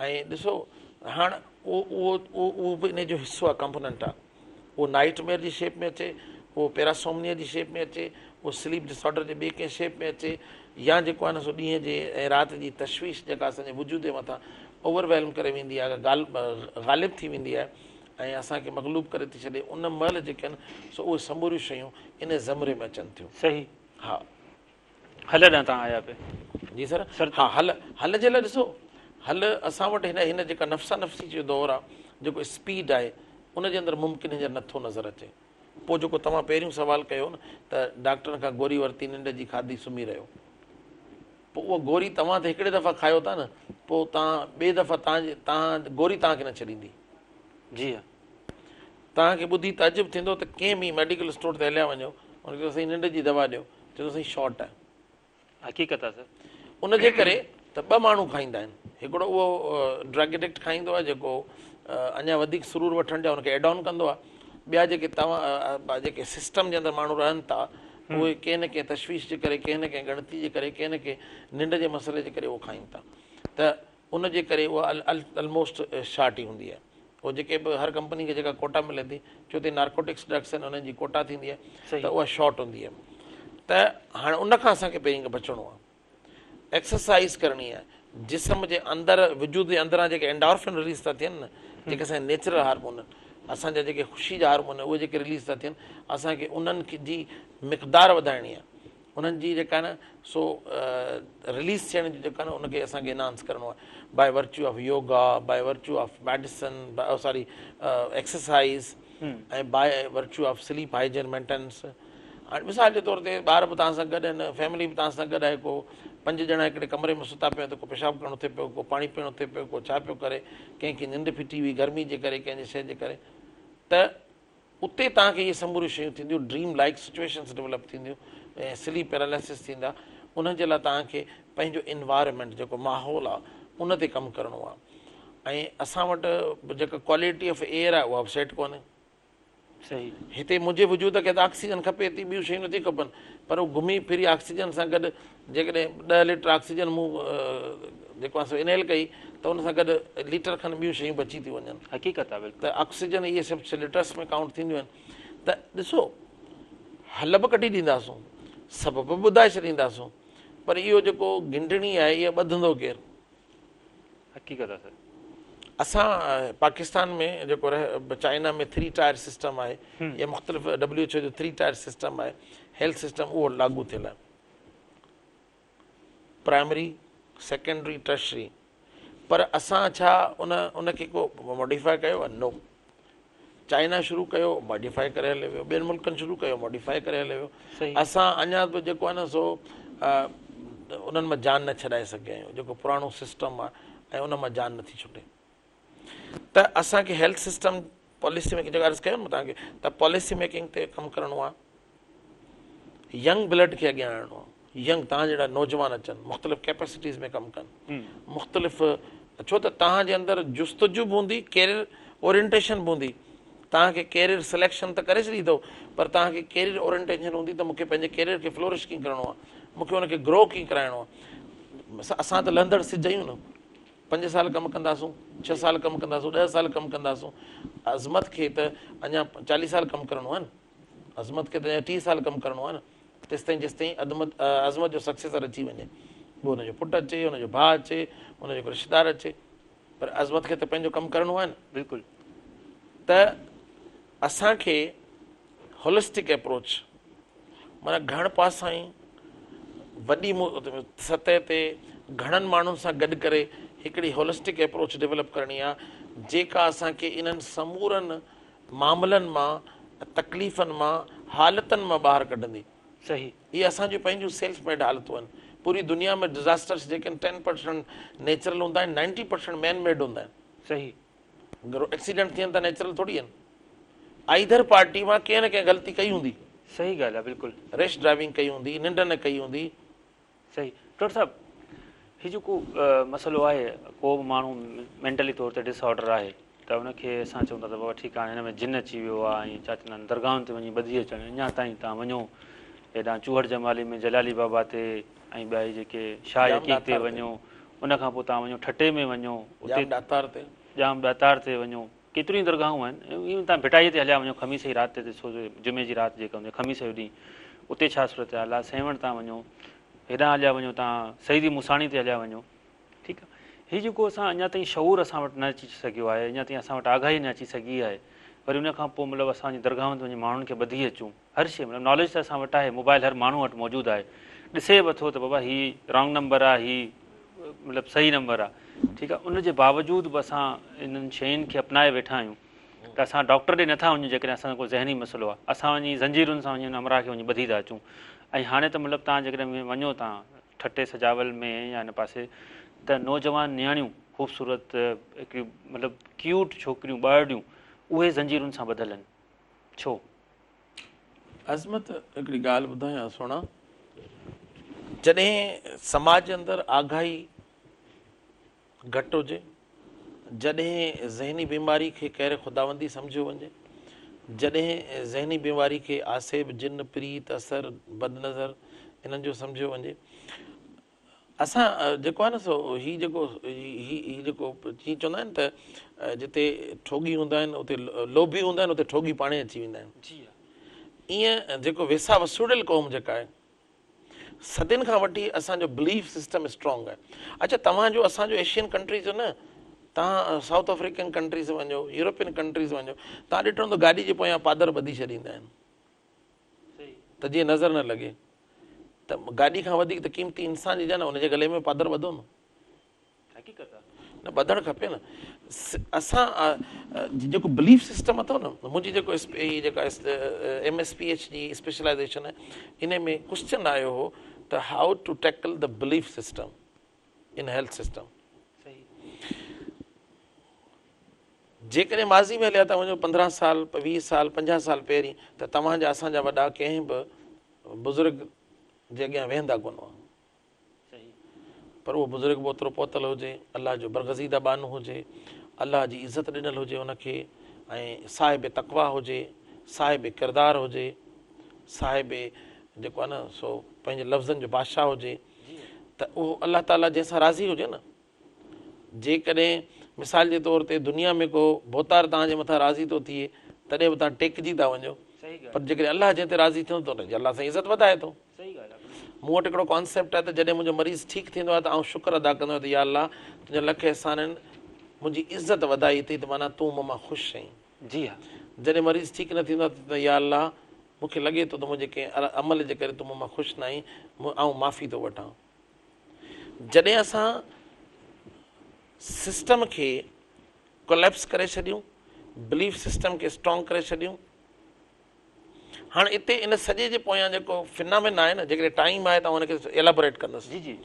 ۽ ڏسو هاڻ اهو اهو اهو به ان جو حصو آهي ڪمپوننٽ آهي اهو نائٽ ميئر جي شيپ ۾ اچي، اهو پيراسومنيا جي شيپ ۾ اچي، اهو سليپ ڊس آرڊر جي ٻي ڪنهن شيپ ۾ اچي يا جيڪو آهي نه سو ڏينهن جي ۽ رات جي تشويش جيڪا اسان جي وجود جي مٿان اوور ويلم ڪري ويندي آهي غالب ٿي ويندي آهي ۽ اسان کي مغلوب ڪري ٿي ڇڏي ان مهل جيڪي آهن سو اهي سموريون شيون ان زمري ۾ اچن ٿيون. صحيح. ها. حل ڏانهن توهان آيا پئي. جي سر. ها حل حل جي لاء ڏسو حل اسان وٽ هن هن جيڪا نفسا نفسي جو دور آ جيڪو اسپيڊ آهي ان جي اندر ممڪن هينئر نٿو نظر اچي پوء جيڪو توهان پهريون سوال ڪيو نه ته ڊاڪٽرن کان گوري ورتي ننڊ جي کاڌي سمهي رهيو پوء اها گوري توهان ته هڪڙي دفعا کايو ٿا نه پوء توهان ٻئي دفعا توهان جي توهان گوري توهان کي نه ڇڏيندي. جي ها. توهان کي ٻڌي تعجب ٿيندو ته ڪنهن به ميڊيڪل اسٽور تي هليا وڃو ان کي چئو سائين ننڊ جي دوا ڏيو چوندو سائين شارٽ آهي. حقيقت آهي سر. ان جي ڪري ته ٻه ماڻهو کائيندا آهن هڪڙو اهو ڊرگ ايڊڪٽ کائيندو آهي جيڪو اڃا وڌيڪ سرور وٺڻ جا ان کي ايڊ آن ڪندو آهي ٻيا جيڪي توهان جيڪي سسٽم جي اندر ماڻهو رهن ٿا اهي ڪنهن نه ڪنهن تشويش جي ڪري ڪنهن نه ڪنهن ڳڻتي جي ڪري ڪنهن نه ڪنهن ننڊ جي مسئلي جي ڪري اهو کائين ٿا ته ان جي ڪري اها الموسٽ شارٽ ئي هوندي آهي. اهو جيڪي به هر ڪمپني کي جيڪا ڪوٽا ملي ٿي ڇو ته نارڪوٽڪس ڊرگس آهن انهن جي ڪوٽا ٿيندي آهي ته اها شارٽ هوندي آهي ته هاڻي ان کان اسان کي پهرين بچڻو آهي ايڪسرسائز ڪرڻي آهي جسم جي اندر وجود جي اندران جيڪي اينڊورفن رليز ٿا ٿين نه جيڪي اسان جا نيچرل هارمون آهن اسان جا جيڪي خوشي جا هارمون آهن اهي جيڪي رليز ٿا ٿين اسان کي انهن جي مقدار وڌائڻي آهي انهن جي جيڪا نه سو رليز ٿيڻ جي جيڪا نه ان کي اسان کي انهانس ڪرڻو آهي by virtue of yoga by virtue of medicine sorry exercise ۽ by virtue of sleep hygiene maintenance هاڻي مثال جي طور تي ٻار به توهان سان گڏ آهن فيملي به توهان سان گڏ آهي ڪو پنج ڄڻا هڪڙي ڪمري ۾ ستا پيا آهن ته ڪو پيشاب ڪرڻ اٿي پيو ڪو پاڻي پيئڻ اٿي پيو ڪو ڇا پيو ڪري ڪنهن کي ننڊ ڦٽي هئي گرمي جي ڪري ڪنهن جي شيء جي ڪري ته اتي توهان کي اهي سموريون شيون ٿينديون، ڊريم لائيڪ سچوئيشنز ڊولپ ٿينديون ۽ سليپ پيراليسس ٿيندا، انهن جي لاء توهان کي پنهنجو انوائرمينٽ جيڪو ماحول آهي ان تي ڪم ڪرڻو آهي ۽ اسان وٽ جيڪا ڪوالٽي آف ايئر آهي اها به سيٽ ڪونهي. صحيح. هتي منهنجي وجود کي ته آڪسيجن کپي ٿي ٻيون شيون نٿيون کپن پر هو گهمي ڦري آڪسيجن سان گڏ جيڪڏهن ڏهه ليٽر آڪسيجن مون جيڪو آهي سو انهيل ڪئي ته ان سان گڏ ليٽر کن ٻيون شيون به اچي ٿيون وڃن. حقيقت آهي بلڪل. ته آڪسيجن اهي سڀ ليٽرس ۾ ڪائونٽ ٿينديون آهن ته ڏسو حل به ڪڍي ڏينداسون سبب به ٻڌائي ڇڏينداسون پر اهو جيڪو گهنڊڻي آهي اها ٻڌندو ڪير؟ حقيقت آهي سر. اسان پاڪستان ۾ جيڪو چائنا ۾ ٿري ٽائر سسٽم آهي يا مختلف ڊبليو ايڇ او جو ٿري ٽائر سسٽم آهي هيلٿ سسٽم اهو لاڳو ٿيل آهي. پرائمري، سيڪنڊري، ٽرشري پر اسان ڇا ان ان کي ڪو ماڊيفائي ڪيو آهي؟ نو. چائنا شروع ڪيو ماڊيفائي ڪري هليو ويو، ٻين ملڪن شروع ڪيو ماڊيفائي ڪري هليو ويو. اسان اڃا به جيڪو آهي نه سو انهن مان جان نه ڇڏائي سگهيا آهيون جيڪو پراڻو سسٽم آهي ۽ ان مان جان نٿي ڇٽي. ته اسان کي هيلٿ سسٽم پاليسي ميڪنگ جيڪو عرض ڪيو نه توهان کي ته پاليسي ميڪنگ تي ڪم ڪرڻو آهي ينگ بلڊ کي اڳيان آڻڻو آهي ينگ توهان جهڙا نوجوان اچن مختلف ڪيپيسٽيز ۾ ڪم ڪن مختلف ڇو ته توهان جي اندر جستجو به هوندي ڪيريئر اورينٽيشن به هوندي توهان کي ڪيريئر سليڪشن ته ڪري ڇڏي اٿو پر توهان کي ڪيريئر اورينٽيشن هوندي ته مون کي پنهنجي ڪيريئر کي فلورش ڪيئن ڪرڻو آهي مون کي ان کي گرو ڪيئن ڪرائڻو آهي اسان ته لهندڙ سج آهيون نه پنج سال ڪم ڪنداسون ڇهه سال ڪم ڪنداسون ڏهه سال ڪم ڪنداسون عظمت کي ته اڃا چاليهه سال ڪم ڪرڻو آهي نه عظمت کي ته اڃا ٽيهه سال ڪم ڪرڻو آهي نه تيستائين جيستائين عدمت عظمت جو سڪسيسر اچي وڃي پوء ان جو پٽ اچي ان جو ڀاء اچي ان جو رشتيدار اچي پر عظمت کي ته پنهنجو ڪم ڪرڻو آهي نه بلڪل ته اسان کي هولسٽڪ اپروچ معنيٰ گهڻ پاسائين وڏي سطح تي گهڻن ماڻهن سان گڏ ڪري هڪڙي هولسٽڪ اپروچ ڊيولپ ڪرڻي آهي جيڪا اسان کي انهن سمورن معاملن مان، تڪليفن مان، حالتن مان ٻاهر ڪڍندي. صحيح. اهي اسان جون پنهنجون سيلف ميڊ حالتون آهن. پوري دنيا ۾ ڊزاسٽرس جيڪي آهن ٽين پرسنٽ نيچرل هوندا آهن نائنٽي پرسنٽ مين ميڊ هوندا آهن. صحيح. ايڪسيڊنٽ ٿين ته نيچرل ٿوري آهن. آئيڌر پارٽي مان ڪنهن نه ڪنهن غلطي ڪئي هوندي. صحيح ڳالهه آهي بلڪل. ريش ڊرائيونگ ڪئي هوندي، ننڊ نه ڪئي هوندي. صحيح ڊاڪٽر صاحب هي جيڪو مسئلو آهي ڪو به ماڻهو مينٽلي طور تي ڊس آرڊر آهي ته ان کي اسان چئون ٿا ته بابا ٺيڪ آهي هن ۾ جن اچي ويو آهي ۽ ڇا چوندا آهن درگاهن تي وڃي ٻڌي اچڻ اڃا تائين توهان وڃو هيڏانهن چوهڙ جمالي ۾ جلالي بابا تي ۽ ٻيا هي جيڪي شاهه عقيق تي وڃو ان کان پوء توهان وڃو ٺٽي ۾ وڃو اتي ڄام ڏاتار تي ڄام ڏاتار تي وڃو ڪيتريون ئي درگاهون آهن ايون توهان ڀٽائيء تي هليا وڃو خميس جي رات تي ڏسو جمعي جي رات جيڪا هوندي آهي خميس جو ڏينهن اتي ڇا صورتحال آهي سيوهڻ تان وڃو هيڏانهن هليا وڃو توهان سيدي موساڻي تي هليا وڃو ٺيڪ آهي هي جيڪو اسان اڃا تائين شعور اسان وٽ نه اچي سگهيو آهي اڃا تائين اسان وٽ آگاهي نه اچي سگهي آهي وري ان کان پوء مطلب اسان وڃي درگاهن تي وڃي ماڻهن کي ٻڌي اچون هر شيء مطلب ناليج ته اسان وٽ آهي موبائل هر ماڻهو وٽ موجود آهي ڏسي به اٿو ته بابا هي رانگ نمبر آهي هي مطلب صحيح نمبر آهي ٺيڪ آهي ان جي باوجود به اسان انهن شين کي اپنائي ويٺا آهيون ته اسان ڊاڪٽر ڏي نٿا وڃون جيڪڏهن اسان جو ڪو ذهني مسئلو آهي اسان وڃي زنجيرن سان وڃي ان همراهه کي وڃي ٻڌي ٿا اچون ۽ هاڻي ته مطلب توهان جيڪڏهن وڃو توهان ٺٽي سجاول ۾ يا ان پاسي ته نوجوان نياڻيون خوبصورت هڪڙيون مطلب ڪيوٽ ڇوڪريون ٻارڙيون اهي زنجيرن سان ٻڌل آهن ڇو؟ عظمت هڪڙي ڳالهه ٻڌايان سهڻا جڏهن سماج اندر آگاهي گهٽ هجي جڏهن ذهني بيماري کي قهر خداوندي سمجهيو وڃي جڏهن ذهني بيماري کي آسيب جن پريت اثر بدنظر انهن جو سمجهيو وڃي اسان جيڪو آهي نه سو هي جيڪو هي هي جيڪو جيئن چوندا آهن ته جتي ٺوڳي هوندا آهن اتي لوڀي هوندا آهن اتي ٺوڳي پاڻهي اچي ويندا آهن جي ها ائين جيڪو ويساهه وسوڙيل قوم جيڪا آهي صدين کان وٺي اسان جو بليف سسٽم اسٽرانگ آهي اڇا توهان جو اسان جو ايشين ڪنٽريز جو نه توهان سائوٿ آفريڪن ڪنٽريز وڃو يورپين ڪنٽريز وڃو توهان ڏٺو هوندو گاڏي جي پويان پادر ٻڌي ڇڏيندا آهن ته جيئن نظر نه لڳي ته گاڏي کان وڌيڪ ته قيمتي انسان جي جان ان جي گلي ۾ پادر ٻڌو نه حقيقت آ نه ٻڌڻ کپي نه اسان جيڪو بليف سسٽم اٿو نه منهنجي جيڪو هي جيڪا ايم ايس پي ايڇ جي اسپيشلائزيشن آهي ان ۾ ڪوشچن آيو هو ته how to tackle the belief system in health system جيڪڏهن ماضي ۾ هليا ٿا وڃو پندرهن سال ويهه سال پنجاهه سال پهرين ته توهان جا اسان جا وڏا ڪنهن به بزرگ جي اڳيان ويهندا ڪونه هئا پر اهو بزرگ به اوترو پهتل هجي الله جو برگزيده ٻانهو هجي الله جي عزت ڏنل هجي ان کي ۽ صاحب تقويٰ هجي صاحب ڪردار هجي صاحب جيڪو آهي نه سو پنهنجي لفظن جو بادشاهه هجي ته اهو الله تعاليٰ جنهن سان راضي هجي نه جيڪڏهن مثال جي طور تي دنيا ۾ ڪو ڀوتار توهان جي مٿان راضي ٿو ٿئي تڏهن به توهان ٽيڪجي ٿا وڃو پر جيڪڏهن الله جنهن تي راضي ٿيندو ته ان جي الله سائين عزت وڌائي ٿو. مون وٽ هڪڙو ڪانسيپٽ آهي ته جڏهن منهنجو مريض ٺيڪ ٿيندو آهي ته آئون شڪر ادا ڪندو آهيان ته يا الله تنهنجا لک احسان آهن منهنجي عزت وڌائي اٿئي ته معنيٰ تون مون مان خوش آهين. جي ها. جڏهن مريض ٺيڪ نه ٿيندو آهي ته يا الله مون کي لڳي ٿو ته منهنجي ڪنهن عمل جي ڪري تون مون مان خوش نه آهين آئون معافي ٿو وٺان. جڏهن اسان سسٽم کي ڪوليپس ڪري ڇڏيون، بليف سسٽم کي اسٽرانگ ڪري ڇڏيون، هاڻ اتي ان سڄي جي پويان جيڪو فنامينا آهي نه، جيڪڏهن ٽائيم آهي ته آئون ان کي ايلابوريٽ ڪندس. جي جي.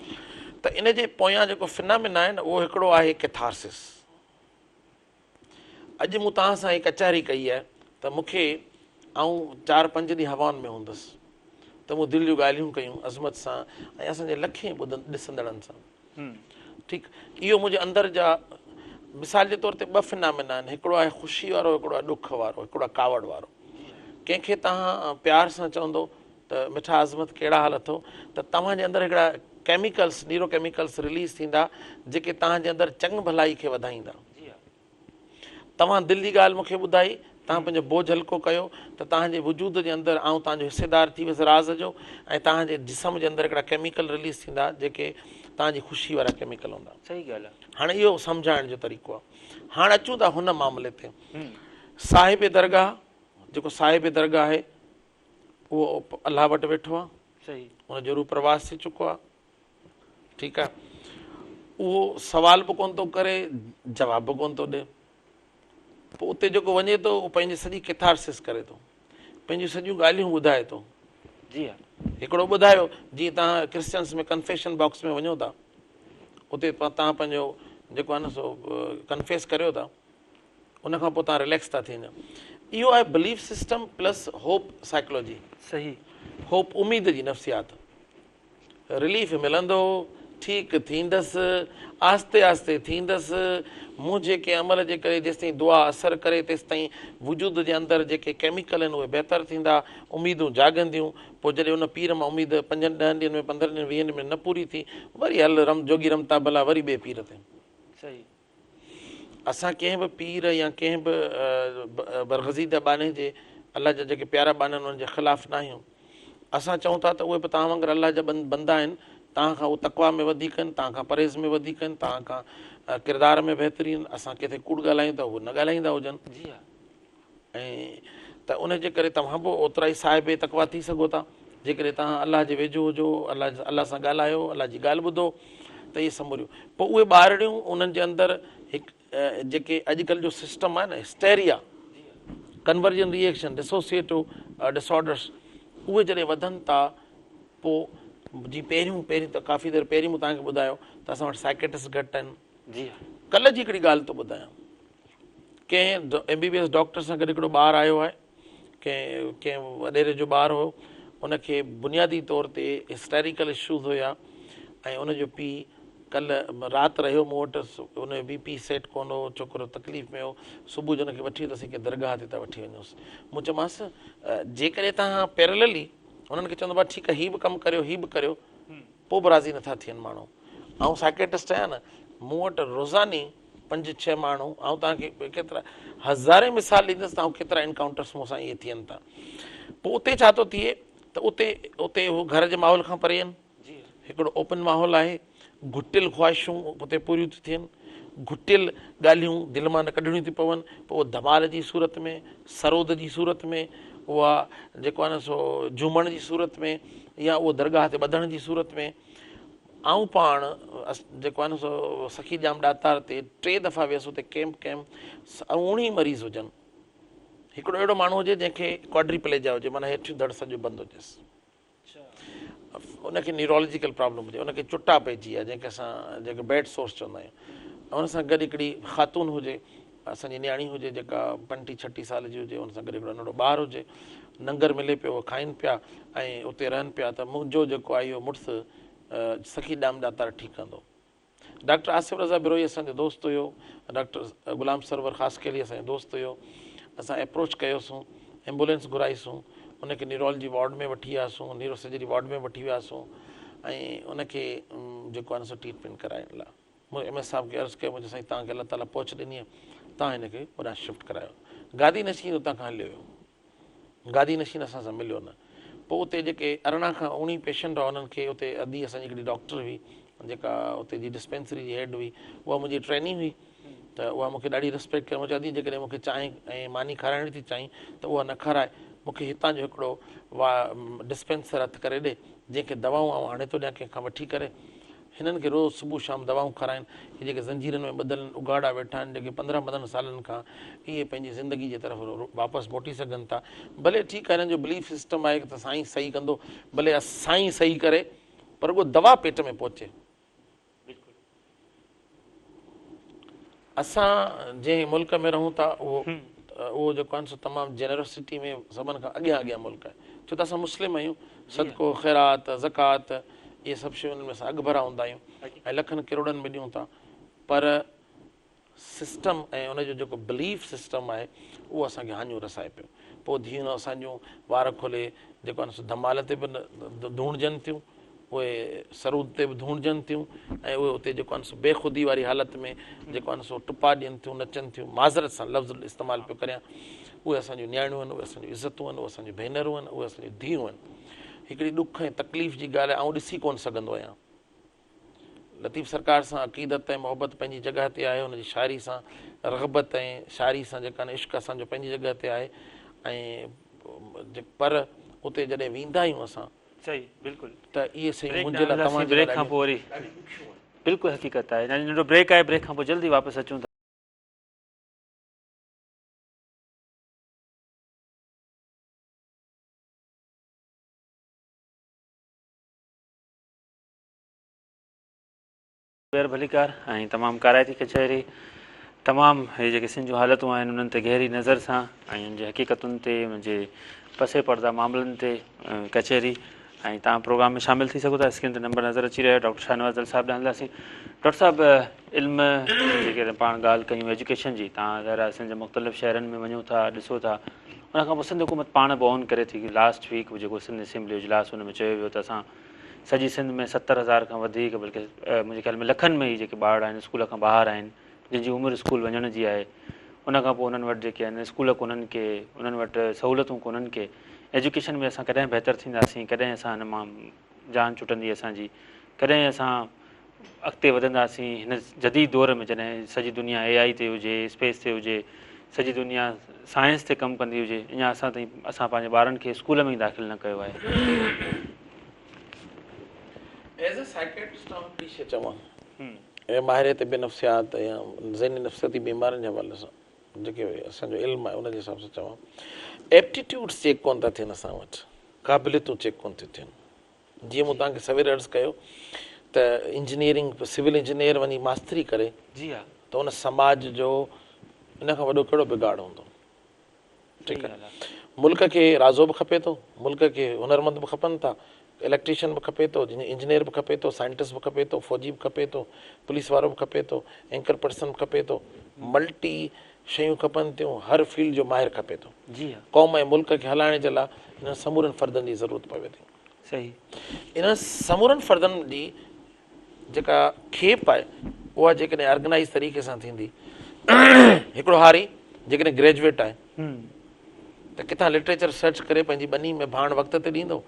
ته ان جي پويان جيڪو فنامينا آهي نه اهو هڪڙو آهي ڪيٿارسس. اڄ مون توهان سان هي ڪچهري ڪئي آهي ته مون کي آئون چار پنج ڏينهن هوائن ۾ هوندس. ته مون دل جون ڳالهيون ڪيون عظمت سان ۽ اسان جي لکين ٻڌن ڏسندڙن سان. ٺيڪ اهو منهنجي اندر جا مثال جي طور تي ٻه فنامينا آهن هڪڙو آهي خوشي وارو هڪڙو آهي ڏک وارو هڪڙو آهي ڪاوڙ وارو. ڪنهن کي توهان پيار سان چوندو ته مٺا عظمت ڪهڙا حال اٿو ته توهان جي اندر هڪڙا ڪيميڪلس نيورو ڪيميڪلس رليز ٿيندا جيڪي توهان جي اندر چڱ ڀلائي کي وڌائيندا. توهان دل جي ڳالهه مون کي ٻڌائي، توهان پنهنجو بوجه هلڪو ڪيو ته توهان جي وجود جي اندر آئون توهان جو حصيدار ٿي ويس راز جو ۽ توهان جي جسم جي اندر هڪڙا ڪيميڪل رليز ٿيندا جيڪي توهان جي خوشي وارا ڪيميڪل هوندا. صحيح ڳالهه آهي. هاڻي اهو سمجهائڻ جو طريقو آهي. هاڻ اچون ٿا هن معاملي تي. صاحب درگاهه جيڪو صاحب درگاهه آهي اهو الله وٽ ويٺو آهي. صحيح. ان جو روح پرواز ٿي چڪو آهي. ٺيڪ آ اهو سوال به ڪونه ٿو ڪري جواب به ڪونه ٿو ڏي پوء اتي جيڪو وڃي ٿو اهو پنهنجي سڄي ڪٿارسس ڪري ٿو پنهنجون سڄيون ڳالهيون ٻڌائي ٿو جي ها هڪڙو ٻڌايو جيئن توهان ڪرسچنس ۾ ڪنفيشن باڪس ۾ وڃو ٿا اتي توهان پنهنجو جيڪو آهي نه سو ڪنفيس ڪريو ٿا ان کان پوء توهان رليڪس ٿا ٿي وڃو اهو آهي belief system plus hope psychology صحيح هوپ اميد جي نفسيات رليف ملندو، ٺيڪ ٿيندس، آهستي آهستي ٿيندس، منهنجي ڪنهن عمل جي ڪري جيستائين دعا اثر ڪري تيستائين وجود جي اندر جيڪي ڪيميڪل آهن اهي بهتر ٿيندا، اميدون جاڳنديون، پوء جڏهن ان پير مان اميد پنجن ڏهن ڏينهن ۾ پندرهن ڏينهن ويهن ڏينهن ۾ نه پوري ٿي وري هل رم جوڳي رمتا ڀلا وري ٻئي پير تي. صحيح. اسان ڪنهن به پير يا ڪنهن به برگزيده ٻانهي جي الله جا جيڪي پيارا ٻانها آهن انهن جي خلاف ناهيون. اسان چئون ٿا ته اهي به توهان وانگر الله جا بندا آهن، توهان کان اهي تقويٰ ۾ وڌيڪ آهن، توهان کان پرهيز ۾ وڌيڪ آهن، توهان کان ڪردار ۾ بهترين آهن، اسان ڪٿي ڪوڙ ڳالهايون ته اهي نه ڳالهائيندا هجن. جي ها. ۽ ته ان جي ڪري توهان به اوترا ئي صاحب تقويٰ ٿي سگهو ٿا جيڪڏهن توهان الله جي ويجهو هجو، الله الله سان ڳالهايو، الله جي ڳالهه ٻڌو ته اهي سموريون پوء اهي ٻارڙيون انهن جي اندر هڪ جيڪي اڄڪلهه جو سسٽم آهي نه هسٽيريا، ڪنورجن ري ايڪشن، ڊسوسيئيٽو ڊسآرڊرس اهي جڏهن وڌن ٿا پوء جي پهريون پهريون ته ڪافي دير پهرين مون توهان کي ٻڌايو ته اسان وٽ سائڪيٽرسٽ گهٽ آهن. جي ها. ڪلهه جي هڪڙي ڳالهه ٿو ٻڌايان. ڪنهن M B B S doctor سان گڏ هڪڙو ٻار آيو آهي ڪنهن ڪنهن وڏيري جو ٻار هو ان کي بنيادي طور تي هسٽيريڪل اشوز هيا ۽ ان جو پيء ڪلهه رات رهيو مون وٽ ان جو بي پي سيٽ ڪونه هو ڇوڪرو تڪليف ۾ هو صبح جو ان کي وٺي وينداسين ڪنهن درگاهه تي ٿا وٺي وڃوس مون چيومانس جيڪڏهن توهان پيرللي انهن کي چوندو ٺيڪ آهي هي به ڪم ڪريو هي به ڪريو پوء به راضي نٿا ٿين ماڻهو آئون سائڪيٽرسٽ آهيان نه مون وٽ روزاني پنج ڇهه ماڻهو آئون توهان کي ڪيترا هزارين مثال ڏيندس ته آئون ڪيترا انڪائونٽرس مون سان ائين ٿين ٿا پوء اتي ڇا ٿو ٿئي ته اتي اتي هو گهر جي ماحول کان پري آهن هڪڙو اوپن ماحول آهي گهٽيل خواهشون اتي پوريون ٿيون ٿين گهٽيل ڳالهيون دل مان نه ڪڍڻيون ٿيون پون پوء اهو ڌمال جي صورت ۾ سرود جي صورت ۾ اها جيڪو آهي نه سو جهومڻ جي صورت ۾ يا اهو درگاهه تي ٻڌڻ جي صورت ۾ آئون پاڻ جيڪو آهي نه سو سخي ڄام ڏاتار تي ٽي دفعا ويس اتي ڪيمپ ڪيم اوڻي مريض هجن هڪڙو اهڙو ماڻهو هجي جنهن کي ڪواڊري پليجا هجي معنيٰ هيٺيون ڌڙ سڄو بند هجيس ان کي نيورولوجيڪل پرابلم هجي ان کي چٽا پئجي ويا جنهن کي اسان جنهن کي بيڊ سورس چوندا آهيون ان سان گڏ هڪڙي خاتون هجي اسان جي نياڻي هجي جيڪا پنٽيهه ڇٽيهه سال جي هجي ان سان گڏ هڪڙو ننڍڙو ٻار هجي ننگر ملي پيو کائن پيا ۽ اتي رهن پيا ته منهنجو جيڪو آهي اهو مڙس سخي ڄام ڏاتار ٺيڪ ڪندو. ڊاڪٽر آصف رضا بروهي اسان جو دوست هيو، ڊاڪٽر غلام سرور خاصخيلي اسان جو دوست هيو، اسان ايپروچ ڪيوسون، ايمبولينس گهرائيسون، ان کي نيورولوجي وارڊ ۾ وٺي وياسون، نيورو سرجري وارڊ ۾ وٺي وياسون ۽ ان کي جيڪو آهي نه سو ٽريٽمينٽ ڪرائڻ لاء مون ايم ايس صاحب کي عرض ڪيو، مون چيو سائين توهان کي الله تعاليٰ پهچ ڏني آهي، توهان هن کي هوڏانهن شفٽ ڪرايو. گادي نشين اتان کان هليو ويو. گادي نشين اسان سان مليو نه. پوء اتي جيڪي 18 کان 19 پيشنٽ هئا انهن کي اتي ادي اسان جي هڪڙي ڊاڪٽر هئي جيڪا اتي جي ڊسپينسري جي هيڊ هئي اها منهنجي ٽريني هئي ته اها مون کي ڏاڍي رسپيڪٽ ڪئي مون چيو ادي جيڪڏهن مون کي چانهه ۽ ماني کارائڻ ٿي چاهين ته اها نه کارائي مون کي هتان جو هڪڙو وا ڊسپينسر هٿ ڪري ڏي جنهن کي دوائون آئون آڻي ٿو ڏيان ڪنهن کان وٺي ڪري هنن کي روز صبح شام دوائون کارائين. هي جيڪي زنجيرن ۾ ٻڌل آهن، اگهاڙا ويٺا آهن، جيڪي پندرهن پندرهن سالن کان اهي پنهنجي زندگي جي طرف واپس موٽي سگهن ٿا. ڀلي ٺيڪ آهي هنن جو بليف سسٽم آهي ته سائين صحيح ڪندو، ڀلي سائين صحيح ڪري پر رڳو دوا پيٽ ۾ پهچي. اسان جنهن ملڪ ۾ رهون ٿا اهو اهو جيڪو آهي سو تمام جينرسٽي ۾ سڀن کان اڳيان اڳيان ملڪ آهي ڇو ته اسان مسلم آهيون صدقو، خيرات، زڪوات اهي سڀ شيون انهن ۾ اسان اڳڀرا هوندا آهيون ۽ لکن ڪروڙن ۾ ڏيون ٿا پر سسٽم ۽ ان جو جيڪو بليف سسٽم آهي اهو اسان کي هاڃو رسائي پيو. پوء ڌيئون اسان جون وار کولي جيڪو آهي سو ڌمال تي به ڌوڻجن ٿيون، اهي سرود تي به ڌوڻجن ٿيون ۽ اهي اتي جيڪو آهن سو بيخودي واري حالت ۾ جيڪو آهن سو ٽپا ڏين ٿيون، نچن ٿيون، معذرت سان لفظ استعمال پيو ڪريان. اهي اسان جون نياڻيون آهن، اهي اسان جون عزتون آهن، اهي اسان جون ڀينرون آهن، اهي اسان جون ڌيئون آهن. هڪڙي ڏک ۽ تڪليف جي ڳالهه آهي، آئون ڏسي ڪونه سگهندو آهيان. لطيف سرڪار سان عقيدت ۽ محبت پنهنجي جڳهه تي آهي، هن جي شاعري سان رغبت ۽ شاعري سان جيڪا عشق اسان جو پنهنجي جڳهه تي آهي ۽ پر اتي جڏهن ويندا آهيون اسان صحيح بلڪل ته اهي شيون منهنجي لاء توهان جي لاء بريڪ کان پوء وري بلڪل حقيقت آهي ننڍو بريڪ آهي بريڪ کان پوء جلدي واپس اچون ٿا. ٻيهر ڀليڪار ۽ تمام ڪارائتي ڪچهري تمام هي جيڪي سنڌ جون حالتون آهن انهن تي گهري نظر سان ۽ ان جي حقيقتن تي ان جي پس پرده معاملن تي ڪچهري ۽ توهان پروگرام ۾ شامل ٿي سگهو ٿا اسڪرين تي نمبر نظر اچي رهيو آهي ڊاڪٽر شاهنواز دل صاحب ڏانهن هلنداسين ڊاڪٽر صاحب علم جيڪڏهن پاڻ ڳالهه ڪيون ايجوڪيشن جي توهان ظاهر آهي سنڌ جي مختلف شهرن ۾ وڃو ٿا ڏسو ٿا ان کان پوء سنڌ حڪومت پاڻ به آن ڪري ٿي لاسٽ ويڪ جيڪو سنڌ اسيمبلي اجلاس ان ۾ چيو ويو ته اسان سڄي سنڌ ۾ 70 هزار کان وڌيڪ بلڪه منهنجي خيال ۾ لکن ۾ هي جيڪي ٻارڙا آهن اسڪول کان ٻاهر آهن جن جي عمر اسڪول وڃڻ جي آهي ان کان پوء انهن وٽ جيڪي آهن اسڪول ڪونهن ڪي انهن وٽ سهولتون ڪونهن ڪي ايجوڪيشن ۾ اسان ڪڏهن بهتر ٿينداسين ڪڏهن اسان هن مان جان ڇٽندي اسان جي ڪڏهن اسان اڳتي وڌنداسين هن جديد دور ۾ جڏهن سڄي دنيا اي آئي تي هجي اسپيس تي هجي سڄي دنيا سائنس تي ڪم ڪندي هجي اڃا اسان تائين اسان پنهنجي ٻارن کي اسڪول ۾ ئي داخل نه ڪيو آهي. ايز اي سائيڪيٽرسٽ آئون هڪڙي شيء چوان ۽ ماهر طب نفسيات يا ذهني نفسياتي بيمارين جي حوالي سان جيڪي اسان جو علم آهي ان جي حساب سان چوان ايپٽيٽيوڊس چيڪ ڪون ٿا ٿين اسان وٽ قابليتون چيڪ ڪون ٿيون ٿين جيئن مون توهان کي سوير عرض ڪيو ته انجنيئرنگ سول انجنيئر وڃي ماستري ڪري جي ها ته ان سماج جو ان کان وڏو ڪهڙو بگاڙ هوندو ٺيڪ آهي ملڪ کي رازو به کپي ٿو ملڪ کي هنرمند به کپن ٿا اليڪٽريشن به کپي ٿو انجنيئر به کپي ٿو سائنٽسٽ به کپي ٿو فوجي به کپي ٿو پوليس وارو به کپي ٿو اينڪر پرسن به کپي ٿو ملٽي شيون کپن ٿيون هر فيلڊ جو ماهر کپي ٿو جي ها قوم ۽ ملڪ کي هلائڻ جي لاء انهن سمورن فردن جي ضرورت پوي ٿي صحيح. انهن سمورن فردن جي جيڪا کيپ آهي اها جيڪڏهن آرگنائيز طريقي سان ٿيندي هڪڙو هاري جيڪڏهن گريجويٽ آهي ته ڪٿان لٽريچر سرچ ڪري پنهنجي ٻني ۾ ڀاڻ وقت تي ڏيندو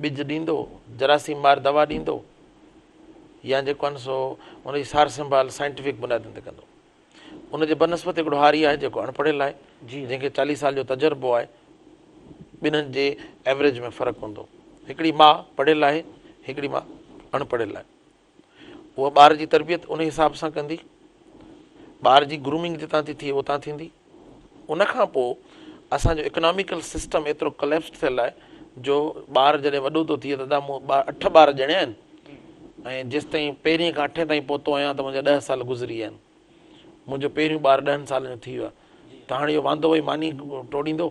ٻج ڏيندو جراثيم مار دوا ڏيندو يا جيڪو آهي سو ان جي سار سنڀال سائنٽيفڪ بنيادن تي ڪندو ان جي بنسبت هڪڙو هاري آهي جيڪو اڻ پڙهيل آهي جنهن کي 40 سال جو تجربو آهي ٻنهن جي ايوريج ۾ فرق هوندو هڪڙي ماء پڙهيل آهي هڪڙي ماء اڻ پڙهيل آهي اها ٻار جي تربيت ان حساب سان ڪندي ٻار جي گرومنگ جتان ٿي ٿئي اتان ٿيندي ان کان پوء اسان جو اڪناميڪل سسٽم ايترو ڪليپس ٿيل آهي جو ٻار جڏهن وڏو ٿو ٿئي ته ادا مون ٻار اٺ ٻار ڄڻيا آهن ۽ جيستائين پهرين کان اٺين تائين پهتو آهيان ته منهنجا 10 سال گذري ويا آهن منهنجو پهريون ٻار 10 سالن جو ٿي ويو آهي ته هاڻي اهو واندو ويهي ماني ٽوڙيندو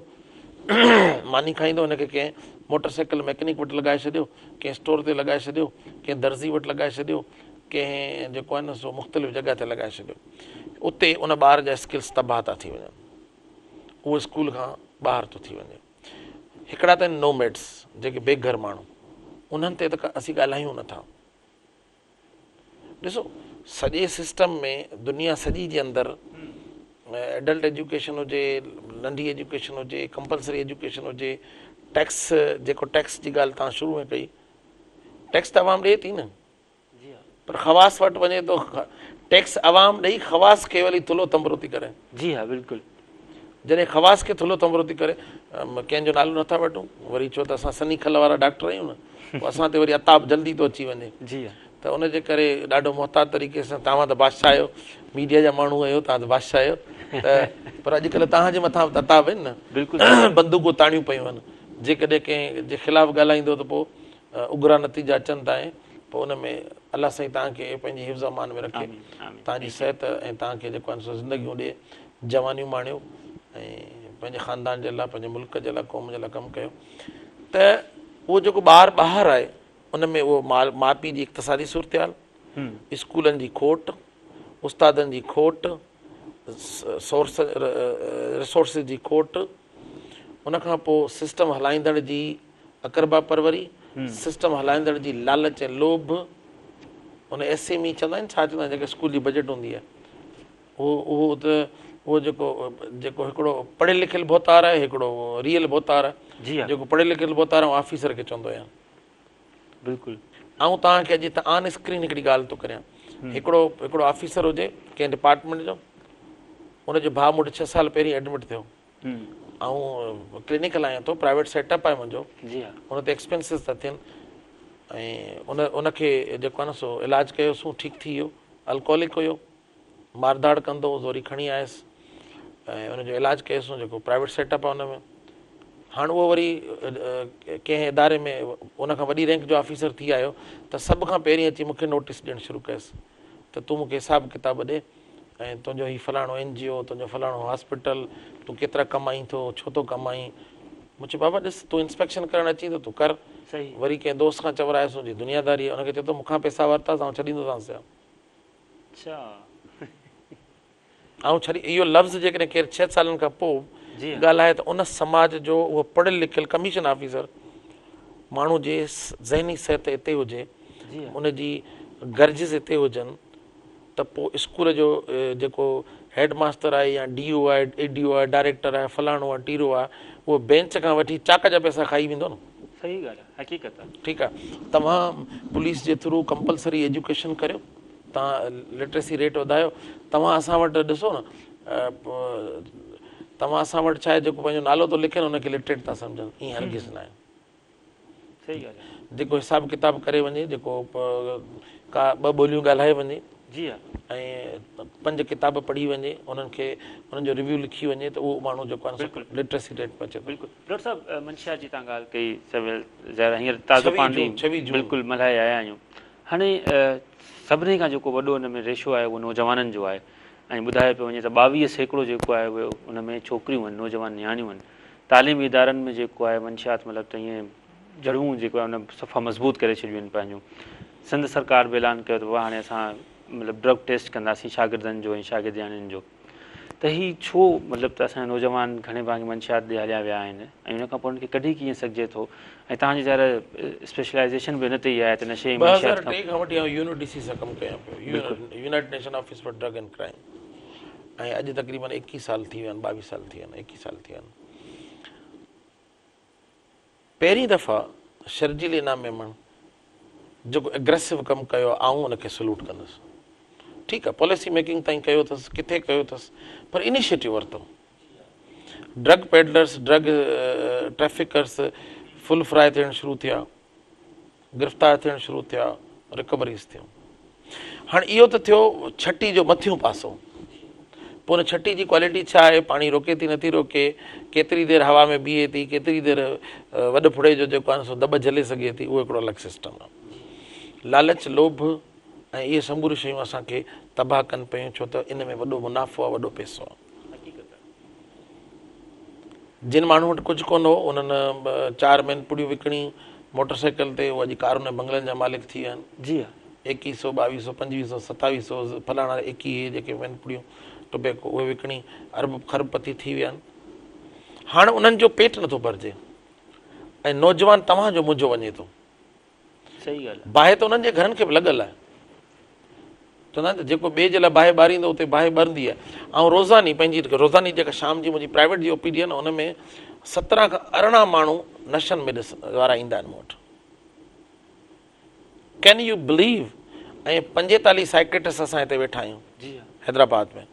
ماني کائيندو هن کي ڪنهن موٽر سائيڪل ميڪنڪ وٽ لڳائي ڇڏيو ڪنهن اسٽور تي لڳائي ڇڏيو ڪنهن درزي وٽ لڳائي ڇڏيو ڪنهن جيڪو آهي نه سو مختلف جڳهه تي لڳائي ڇڏيو اتي ان ٻار جا اسڪلس تباهه ٿا ٿي وڃن اهو اسڪول کان ٻاهر ٿو ٿي وڃي هڪڙا ته آهن نوميڊس جيڪي بي گهر ماڻهو انهن تي ته اسين ڳالهايون نٿا ڏسو سڄي سسٽم ۾ دنيا سڄي جي اندر ايڊلٽ ايجوڪيشن هجي ننڍي ايجوڪيشن هجي ڪمپلسري ايجوڪيشن هجي ٽيڪس جيڪو ٽيڪس جي ڳالهه تان شروع ۾ ڪئي ٽيڪس ته عوام ڏئي ٿي نه پر خواص وٽ وڃي ٿو ٽيڪس عوام ڏئي خواص کي وري ٿلهو تنبرو ٿي ڪري. جي ها بلڪل. جڏهن خواص کي ٿلهو تنبرو ٿي ڪري ڪنهن جو نالو نٿا وٺون وري ڇو ته اسان سني کل وارا ڊاڪٽر آهيون نه پوء اسان تي وري عتاب جلدي ٿو اچي وڃي. جي ها. ته ان جي ڪري ڏاڍو محتاط طريقي سان توهان ته بادشاهه آهيو ميڊيا جا ماڻهو آهيو توهان ته بادشاهه آهيو ته پر اڄڪلهه توهان جي مٿان به عتاب آهن نه بلڪل بندوقون تاڻيون پيون آهن جيڪڏهن ڪنهن جي خلاف ڳالهائيندو ته پوء اگرا نتيجا اچن ٿا ۽ پوء ان ۾ الله سائين توهان کي پنهنجي حفظ امان ۾ رکي توهان جي صحت ۽ توهان کي جيڪو آهي سو زندگيون ڏي جوانيون ماڻيو ۽ پنهنجي خاندان جي لاء پنهنجي ملڪ جي لاء قوم جي لاء ڪم ڪيو ته. اهو جيڪو ٻار ٻاهر آهي ان ۾ اهو ماء پيء جي اقتصادي صورتحال، اسڪولن جي کوٽ، استادن جي کوٽ، سورس ريسورسز جي کوٽ، ان کان پوء سسٽم هلائيندڙ جي اقربا پروري، سسٽم هلائيندڙ جي لالچ ۽ لوڀ، ان ايس ايم اي چوندا آهن ڇا چوندا آهن جيڪا اسڪول جي بجيٽ هوندي آهي اهو اهو ته اهو جيڪو جيڪو هڪڙو پڙهيل لکيل ڀوتار آهي هڪڙو ريئل ڀوتار آهي جي جيڪو پڙهيل لکيل ڀوتار آئون آفيسر کي چوندو آهيان بلڪل آئون توهان کي اڄ هتان آن اسڪرين هڪڙي ڳالهه ٿو ڪريان هڪڙو هڪڙو آفيسر هجي ڪنهن ڊپارٽمينٽ جو ان جو ڀاء مون وٽ ڇهه سال پهرين ايڊمٽ ٿيو آئون ڪلينڪ هلايان ٿو پرائيويٽ سيٽ اپ آهي منهنجو جي ها ان تي ايڪسپينسز ٿا ٿين ۽ ان ان کي جيڪو آهي نه سو علاج ڪيوسون ٺيڪ ٿي ويو الڪوهلڪ هيو مارڌاڙ ڪندو هو زوري کڻي آيس ۽ ان جو علاج ڪيوسون جيڪو پرائيويٽ سيٽ اپ آهي ان ۾ هاڻ اهو وري ڪنهن اداري ۾ ان کان وڏي رينڪ جو آفيسر ٿي آيو ته سڀ کان پهرين اچي مونکي نوٽيس ڏيڻ شروع ڪيس ته تون مونکي حساب ڪتاب ڏي ۽ تنهنجو هي فلاڻو اين جي او تنهنجو فلاڻو هاسپيٽل تون ڪيترا ڪمائين ٿو ڇو ٿو ڪمائين مون چيو بابا ڏس تون انسپيڪشن ڪرڻ اچين ته تون ڪر وري ڪنهن دوست کان چورايس جي دنياداري ان کي چئي ٿو مون کان پئسا ورتا آئون ڇڏيندوسانس اڇا. آئون ڇڏي اهو لفظ جيڪڏهن ڪير ڇهه سالن کان پوء ڳالهائي ته ان سماج جو اهو پڙهيل لکيل ڪميشن آفيسر ماڻهو جي ذهني صحت اتي هجي ان جي گرجز اتي هجن ته پوء اسڪول جو جيڪو هيڊ ماستر آهي يا ڊي او آهي اي ڊي او آهي ڊائريڪٽر آهي فلاڻو آهي ٽيرو آهي اهو بينچ کان وٺي چاڪ جا پئسا کائي ويندو نه. صحيح ڳالهه آهي حقيقت آهي. ٺيڪ آهي توهان پوليس جي ٿرو ڪمپلسري ايجوڪيشن ڪريو توهان لٽريسي ريٽ وڌايو توهان اسان وٽ ڏسو نه توهان اسان وٽ ڇا آهي جيڪو پنهنجو نالو ٿو لکي نه ان کي لٽريٽ ٿا سمجهن ائين هرگز نه آهي صحيح ڳالهه آهي جيڪو حساب ڪتاب ڪري وڃي جيڪو ڪا ٻه ٻوليون ڳالهائي وڃي جي ها ۽ پنج ڪتاب پڙهي وڃي انهن کي انهن جو ريويو لکي وڃي ته اهو ماڻهو جيڪو آهي لٽريسي ريٽ ۾ اچي ٿو. بلڪل ڊاڪٽر صاحب منشيات جي تان ڳالهه ڪئي سويل ظاهر هينئر تازو پاڻ ڏينهن بلڪل ملهائي آيا آهيون هاڻي سڀني کان جيڪو وڏو ان ۾ ريشو آهي اهو نوجوانن جو آهي ۽ ٻڌايو پيو وڃي ته 22% جيڪو آهي اهو ان ۾ ڇوڪريون آهن نوجوان نياڻيون آهن تعليمي ادارن ۾ جيڪو آهي منشيات مطلب ته ائين جڙون جيڪو آهي ان صفا مضبوط ڪري ڇڏيون آهن پنهنجون سنڌ سرڪار به اعلان ڪيو ته بابا هاڻي اسان مطلب ڊرگ ٽيسٽ ڪنداسين شاگردن جو ۽ شاگردياڻين جو ته هي ڇو مطلب ته اسان جا نوجوان گهڻي ڀاڱي منشيات ڏي هليا ويا آهن ۽ ان کان پوء انهن کي ڪڍي ڪيئن سگهجي ٿو ۽ توهان جي ظاهر اسپيشلائيزيشن به ان تي ئي آهي ته نشي ۽ منشيات 2003 کان وٺي آئون U N O D C سان ڪم ڪيان پيو United Nation Office for Drug and Crime ۽ اڄ تقريبن 21 سال ٿي ويا آهن 22 سال ٿي ويا آهن 21 سال ٿي ويا آهن پهرين دفعا شرجيل انعام ميمڻ جيڪو اگريسو ڪم ڪيو آهي آئون ان کي سلوٽ ڪندس. ٺيڪ آهي پاليسي ميڪنگ تائين ڪيو اٿس ڪٿي ڪيو اٿس پر انيشيٽو ورتو. Drug peddlers drug traffickers full fry ٿيڻ شروع ٿيا. گرفتار ٿيڻ شروع ٿيا، رڪوريز ٿيون. هاڻ اهو ته ٿيو ڇٽي جو مٿيون پاسو. پوء ان ڇٽي جي ڪوالٽي ڇا آهي، پاڻي روڪي ٿي نٿي روڪي، ڪيتري دير هوا ۾ بيهي ٿي، ڪيتري دير وڏ ڦڙي جو جيڪو آهي سو دٻ جهلي سگهي ٿي، اهو هڪڙو الڳ سسٽم آهي. لالچ، لوڀ ۽ اهي سموريون شيون اسان کي تباهه ڪن پيون ڇو ته ان ۾ وڏو منافعو آهي، وڏو پئسو آهي. جن ماڻهن وٽ ڪجهه ڪونه هو، انهن چار مين پڙيون وڪڻي موٽر سائيڪل تي اهي اڄ ڪارن ۽ بنگلن جا مالڪ ٿي ويا آهن. جي ها. ايڪيهه سو، ٻاويهه سو، پنجويهه سو، ستاويهه سو، فلاڻا ايڪيهه اهي جيڪي مين پڙيون ٽوبيڪو اهي وڪڻي ارب کرب پتي ٿي ويا آهن. هاڻ انهن جو پيٽ نٿو ڀرجي ۽ نوجوان توهان جو منهنجو وڃي ٿو. صحيح ڳالهه آهي. باهه ته انهن جي گهرن کي به لڳل آهي. چوندا آهن ته جيڪو ٻئي جي لاء باهه ٻاريندو اتي باهه ٻرندي آهي. آئون روزاني پنهنجي روزاني جيڪا شام جي منهنجي پرائيويٽ جي او پي ڊي آهي نه ان ۾ 17 کان 18 ماڻهو نشن ۾ ڏس وارا ايندا آهن مون وٽ. Can you believe ۽ 45 psychiatrist اسان هتي ويٺا آهيون حيدرآباد ۾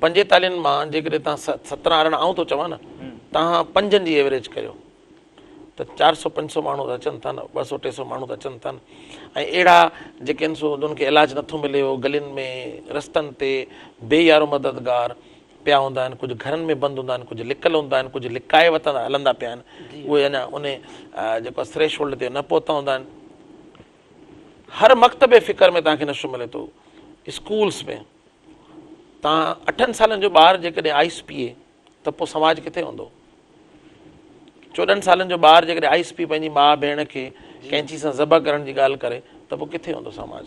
پنجيتاليهن مان جيڪڏهن تان 17 18 آئون ٿو چوان نه تان پنجن جي ايوريج ڪريو ته چار سو پنج سو ماڻهو ته اچن ٿا نه ٻه سو ٽي سو ماڻهو ته اچن ٿا نه ۽ اهڙا جيڪي آهن سو انهن کي علاج نٿو ملي هو گلين ۾ رستن تي بي يارو مددگار پيا هوندا آهن ڪجهه گهرن ۾ بند هوندا آهن ڪجهه لڪل هوندا آهن ڪجهه لڪائي وتندا هلندا پيا آهن اهي اڃا ان جيڪو ٿريش هولڊ تي نه پهتا هوندا آهن هر مڪتب فڪر ۾ توهان کي نشو ملي ٿو اسڪولس ۾ توهان اٺن سالن جو ٻار جيڪڏهن آئس پيئي ته پوء سماج ڪٿي هوندو؟ 14 سالن جو ٻار جيڪڏهن آئس پي پنهنجي ماء ڀيڻ کي ڪينچي سان ذبح ڪرڻ جي ڳالهه ڪري ته پوء ڪٿي هوندو سماج؟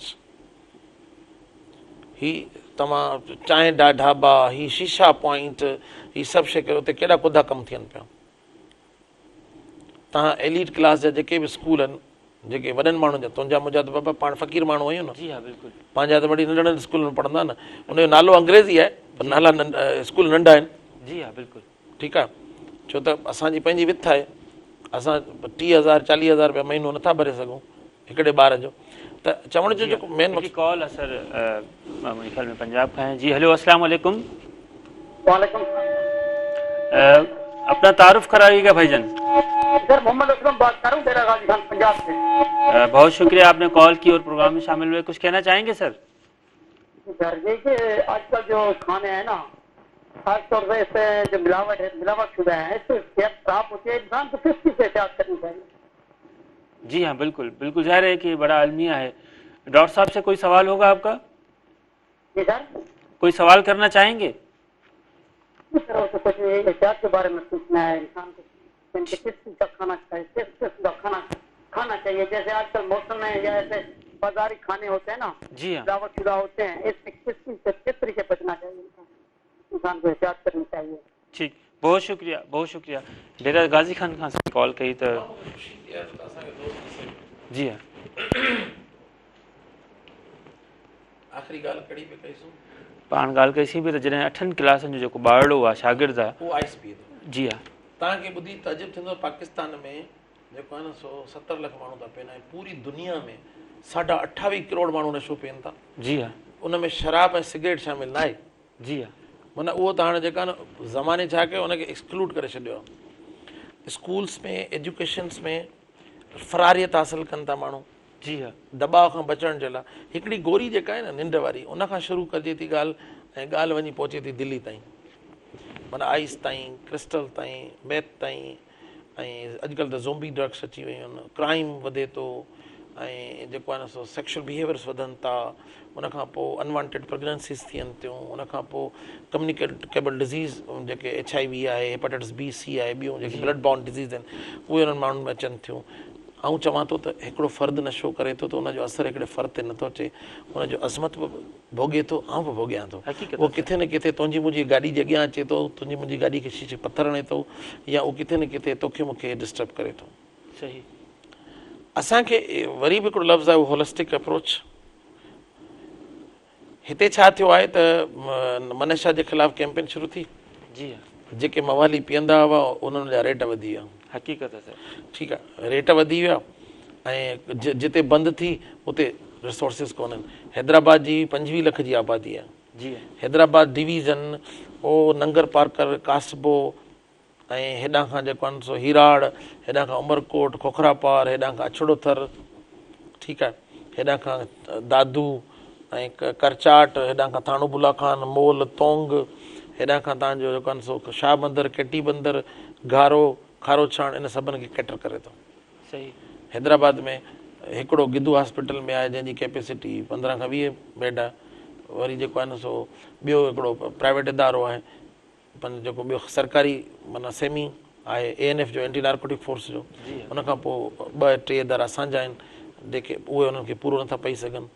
هي توهان چانهه ڊا ڍابا، هي شيشا پوائنٽ، هي سڀ شيء ڪري اتي ڪيڏا ڪڌا ڪم ٿين پيا. توهان ايليٽ ڪلاس جا جيڪي به اسڪول آهن جيڪي وڏن ماڻهن جا تنهنجا منهنجا ته بابا پاڻ فقير ماڻهو آهيون نه. جي ها بلڪل. پنهنجا ته وڏي ننڍڙن اسڪولن ۾ پڙهندا نه. ان جو نالو انگريزي آهي پر نالا اسڪول ننڍا آهن. جي ها بلڪل. ٺيڪ آهي ڇو ته اسان جي پنهنجي وٿ آهي اسان 30000 40000 رپيا مهينو نٿا ڀري سگهون هڪڙي ٻار جو ته چوڻ جو جيڪو مين هڪڙي ڪال آهي سر منهنجي خيال ۾ پنجاب کان آهي جي هلو السلام عليڪم. وعليڪم اپنا تعارف ڪرائيگا بھائي جان. سر محمد اسلم بات کر رہا ہوں ڈیرہ غازی خان پنجاب سے. بہت شکریہ آپ نے کال کی اور پروگرام میں شامل ہوئے کچھ کہنا چاہیں گے سر؟ سر یہ کہ آج کل جو کھانے ہیں نا خاص طور سے اس میں جو ملاوٹ ہے ملاوٹ شدہ ہے اس سے صحت خراب ہوتی ہے انسان کو کس چیز سے احتیاط کرنی چاہیے؟ جی ہاں بالکل بالکل ظاہر ہے کہ بڑا المیہ ہے۔ ڈاکٹر صاحب سے کوئی سوال ہوگا آپ کا؟ جی سر۔ کوئی سوال کرنا چاہیں گے؟ سر وہ تو کچھ احتیاط کے بارے میں پوچھنا ہے انسان کو کہ کس چیز کا کھانا چاہیے، کس قسم کا کھانا کھانا چاہیے، جیسے آج کل موسم میں یا ایسے بازاری کھانے ہوتے ہیں نا، جی ہاں، ملاوٹ شدہ ہوتے ہیں، اس میں کس چیز سے کس طریقے بچنا چاہیے انسان کو احتیاط کرنی چاہیے۔ ٹھیک، بہت شکریہ، بہت شکریہ۔ ڈیرہ غازی خان کھان سے کال کئی تو جی ہاں۔ آخري ڳالهه ڪهڙي پئي ڪئيسون؟ پاڻ ڳالهه ڪئيسين پئي ته جڏهن اٺن ڪلاسن جو جيڪو ٻارڙو آهي شاگرد آهي اهو آئس پيئي ٿو. جي ها. توهان کي ٻڌي تعجب ٿيندو پاڪستان ۾ جيڪو آهي نه سو 70 لک ماڻهو ٿا پين ۽ پوري دنيا ۾ ساڍا 28 ڪروڙ ماڻهو نشو پين ٿا. جي ها. ان ۾ شراب ۽ سگريٽ شامل ناهي. جي ها. معنيٰ اهو ته هاڻي جيڪا نه زماني ڇا ڪيو ان کي ايڪسڪلوڊ ڪري ڇڏيو آهي. اسڪولس ۾ ايجوڪيشنس ۾ فراريت حاصل ڪن ٿا ماڻهو. جي ها. دٻاء کان بچڻ جي لاء هڪڙي گوري جيڪا آهي نه ننڊ واري ان کان شروع ڪجي ٿي ڳالهه ۽ ڳالهه وڃي پهچي ٿي دلي تائين معنيٰ آئس تائين ڪرسٽل تائين ميٿ تائين ۽ اڄڪلهه ته زومبي ڊرگس اچي ويون آهن ڪرائيم وڌي ٿو ۽ جيڪو آهي نه سو سيڪشل بهيويئرس وڌن ٿا ان کان پوء انوانٽيڊ پريگننسيز ٿين ٿيون ان کان پوء ڪميونيڪيبل ڊزيز جيڪي ايڇ I V آهي هيپاٽائٽس بي سي آهي ٻيون جيڪي بلڊ بورن ڊزيز آهن اهي انهن ماڻهن ۾ اچن ٿيون آئون چوان ٿو ته هڪڙو فرد نشو ڪري ٿو ته ان جو اثر هڪڙي فرد تي نٿو اچي، ان جو عظمت به ڀوڳي ٿو، آئون به ڀوڳيان ٿو. اهو ڪٿي نه ڪٿي تنهنجي منهنجي گاڏي جي اڳيان اچي ٿو، تنهنجي منهنجي گاڏي کي شيشي پٿر هڻي ٿو يا اهو ڪٿي نه ڪٿي توکي مون کي ڊسٽرب ڪري ٿو. اسان کي وري به هڪڙو لفظ آهي اهو هولسٽڪ اپروچ. هتي ڇا ٿيو آهي ته منشا جي خلاف ڪيمپين شروع ٿي. جي ها. جيڪي موالي پيئندا هئا انهن جا ريٽ وڌي ويا. حقيقت آهي سر. ٺيڪ آهي ريٽ وڌي ويا ۽ جتي بند ٿي اتي ريسورسز ڪونهن. حيدرآباد جي 25 لک جي آبادي آهي. جي ها. حيدرآباد ڊويزن او ننگر پارڪر ڪاسبو ۽ هيڏانهن کان جيڪو آهن سو هيراڙ، هيڏانهن کان عمرڪوٽ، کوکراپار، هيڏانهن کان اڇڙو ٿر، ٺيڪ آهي، هيڏانهن کان دادو ۽ ڪرچاٽ، هيڏانهن کان ٿاڻو بولا خان، مول، تونگ، هيڏانهن کان تان جو جيڪو آهن سو شاهه بندر، ڪيٽي بندر، گهارو، کاروڇاڻ ان سڀن کي ڪيٽر ڪري ٿو. صحيح. حيدرآباد ۾ هڪڙو گدو هاسپيٽل ۾ آهي جنهن جي ڪيپيسٽي 15 کان 20 بيڊ آهي، وري جيڪو آهي نه سو ٻيو هڪڙو پرائيويٽ ادارو آهي پنهنجو جيڪو ٻيو سرڪاري معنيٰ سيمي آهي اي اين ايف جو اينٽي نارڪوٽڪ فورس جو ان کان پوء ٻه ٽي ادارا اسان جا آهن جيڪي اهي انهن کي پورو نٿا پئي سگهن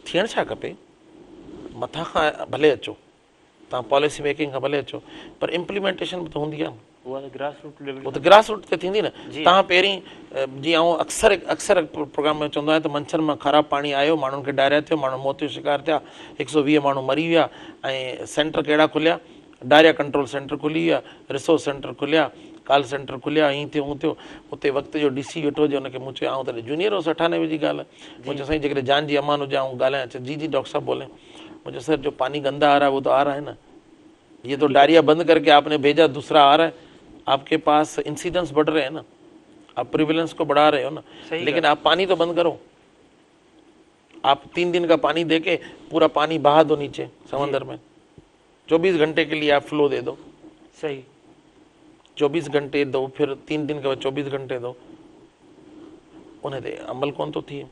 ٿيڻ ڇا کپي مٿان کان ڀلي اچو تان پاليسي ميڪنگ کان ڀلي اچو پر امپليمينٽيشن به ته هوندي آهي اها ته گراس روٽ ليول اها ته گراس روٽ تي ٿيندي نه تان پهرين جي آئون اڪثر اڪثر پروگرام ۾ چوندو آهيان ته منڇر مان خراب پاڻي آيو ماڻهن کي ڊائريا ٿيو ماڻهو موت جو شڪار ٿيا 120 ماڻهو مري ويا ۽ سينٽر ڪهڙا کليا ڊائريا ڪنٽرول سينٽر کلي ويا ريسورس سينٽر کليا ڪال سينٽر کليا ائين ٿيو هون ٿيو اتي وقت جو ڊي سي ويٺو هجي ان کي مون چيو آئون تڏهن جونيئر هوس 98 جي ڳالهه مون چيو سائين جيڪڏهن جان جي امان هجي آئون ڳالهايان اچا جي جي ڊاڪٽر صاحب بولين مون چيو سر جو پاني گندا آ رها هي وو تو آ رها هي نه ये तो डायरिया बंद करके आपने भेजा दूसरा आ रहा है आपके पास इंसिडेंस बढ़ रहे हैं ना आप प्रिविलेंस को बढ़ा रहे हो ना लेकिन आप पानी तो बंद करो आप 3 दिन का पानी दे के पूरा पानी बहा दो नीचे समंदर में 24 घंटे के लिए आप फ्लो दे दो सही 24 घंटे दो फिर 3 दिन के बाद 24 घंटे दो उन ते अमल कोन थो थिए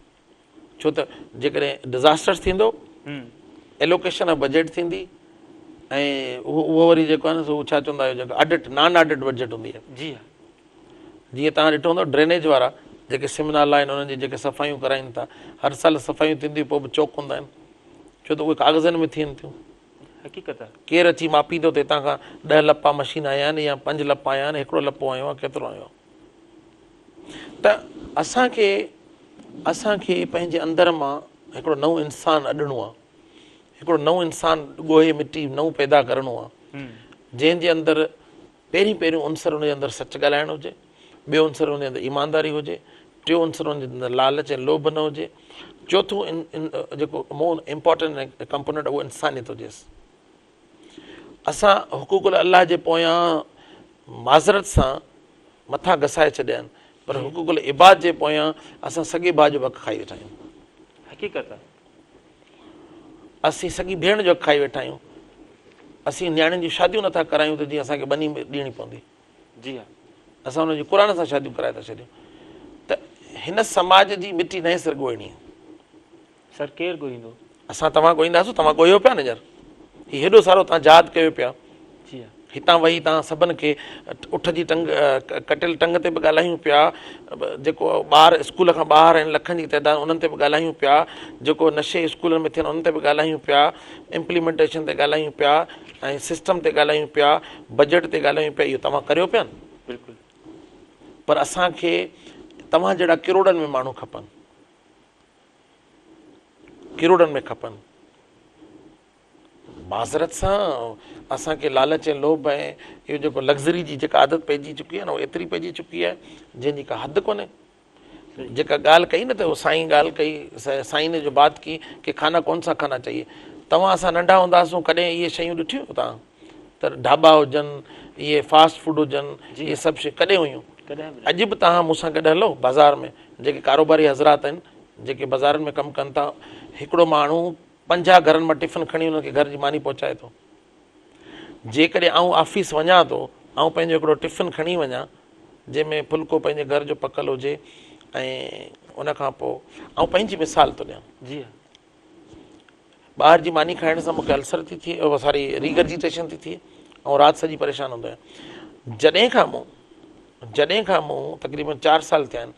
छो त जेकॾहिं डिज़ास्टर्स थींदो एलोकेशन ऑफ बजट थींदी ۽ اهو اهو وري جيڪو آهي نه سو ڇا چوندا آهيو جيڪو آڊٽ نان آڊٽ بجيٽ هوندي آهي. جي ها. جيئن توهان ڏٺو هوندو ڊرينيج وارا جيڪي سم نالا آهن انهن جي جيڪي صفايون ڪرائين ٿا هر سال صفايون ٿينديون پوء به چوڪ هوندا آهن ڇو ته اهي ڪاغذن ۾ ٿين ٿيون. حقيقت آهي. ڪير اچي ماپيندو ته هتان کان ڏهه لپا مشين آيا آهن يا پنج لپا آيا آهن هڪڙو لپو آيو آهي ڪيترو آيو آهي ته اسان کي اسان کي پنهنجي اندر مان هڪڙو نئون انسان اڏڻو آهي هڪڙو نئون انسان ڳوهي مٽي نئون پيدا ڪرڻو آهي جنهن جي اندر پهرين پهريون عنصر ان جي اندر سچ ڳالهائڻ هجي، ٻيو عنصر ان جي اندر ايمانداري هجي، ٽيون عنصر ان جي اندر لالچ ۽ لوڀ نه هجي، چوٿون جيڪو مون امپارٽنٽ ڪمپوننٽ اهو انسانيت هجيس. اسان حقوق الله جي پويان معذرت سان مٿا گسائي ڇڏيا آهن پر حقوق العباد جي پويان اسان سڳي ڀاء جو حق کائي ويٺا آهيون. حقيقت آهي. اسين سڳي ڀيڻ جو حق کائي ويٺا آهيون. اسين نياڻين جون شاديون نٿا ڪرايون ته جيئن اسان کي ٻني ڏيڻي پوندي. جي ها. اسان انهن جون قرآن سان شاديون ڪرائي ٿا ڇڏيون ته هن سماج جي مٽي نئين سر ڳوئڻي آهي. سر ڪير ڳوئيندو؟ اسان توهان ڳوئينداسون، توهان ڳوئيو پيا نه يار. هي هيڏو سارو توهان جهاد ڪيو پيا. جي ها. هتان ويهي توهان سڀن کي اٺ جي ٽنگ ڪٽيل ٽنگ تي به ڳالهايون پيا، جيڪو ٻار اسڪول کان ٻاهر آهن لکن جي تعداد انهن تي به ڳالهايون پيا، جيڪو نشي اسڪولن ۾ ٿين انهن تي به ڳالهايون پيا، امپليمينٽيشن تي ڳالهايون پيا ۽ سسٽم تي ڳالهايون پيا، بجيٽ تي ڳالهايون پيا اهو توهان ڪريو پيا نه. بلڪل. پر اسان کي توهان جهڙا ڪروڙن ۾ ماڻهو کپن. ڪروڙن ۾ کپن. معذرت سان اسان کي لالچ ۽ لوڀ ۽ اهو جيڪو لگزري جي جيڪا عادت پئجي چڪي آهي نه اها ايتري پئجي چڪي آهي جنهن جي ڪا حد ڪونهي. جيڪا ڳالهه ڪئي نه ته سائين ڳالهه ڪئي سائين ني جو بات ڪي ڪي کانا ڪون سا کانا چاهيي توهان اسان ننڍا هونداسون ڪڏهن اهي شيون ڏٺيون توهان ته ڍاٻا هجن اهي فاسٽ فوڊ هجن اهي سڀ شيون ڪڏهن هيون اڄ به توهان مون سان گڏ هلو بازار ۾ جيڪي ڪاروباري حضرات آهن جيڪي بازارن ۾ ڪم ڪن ٿا هڪڙو ماڻهو 50 گهرن مان ٽفن کڻي انهن کي گهر جي ماني پهچائي ٿو. جيڪڏهن آئون آفيس وڃان ٿو، آئون پنهنجو هڪڙو ٽفن کڻي وڃان، جنهن ۾ ڦلڪو پنهنجي گهر جو پڪل هجي ۽ ان کان پوء آئون پنهنجي مثال ٿو ڏيان. جي ها. ٻاهر جي ماني کائڻ سان مون کي السر ٿي ٿئي، ساري ريگرجيٽيشن ٿي ٿئي، آئون رات سڄي پريشان هوندو آهيان. جڏهن کان مون جڏهن کان مون تقريبن چار سال ٿيا آهن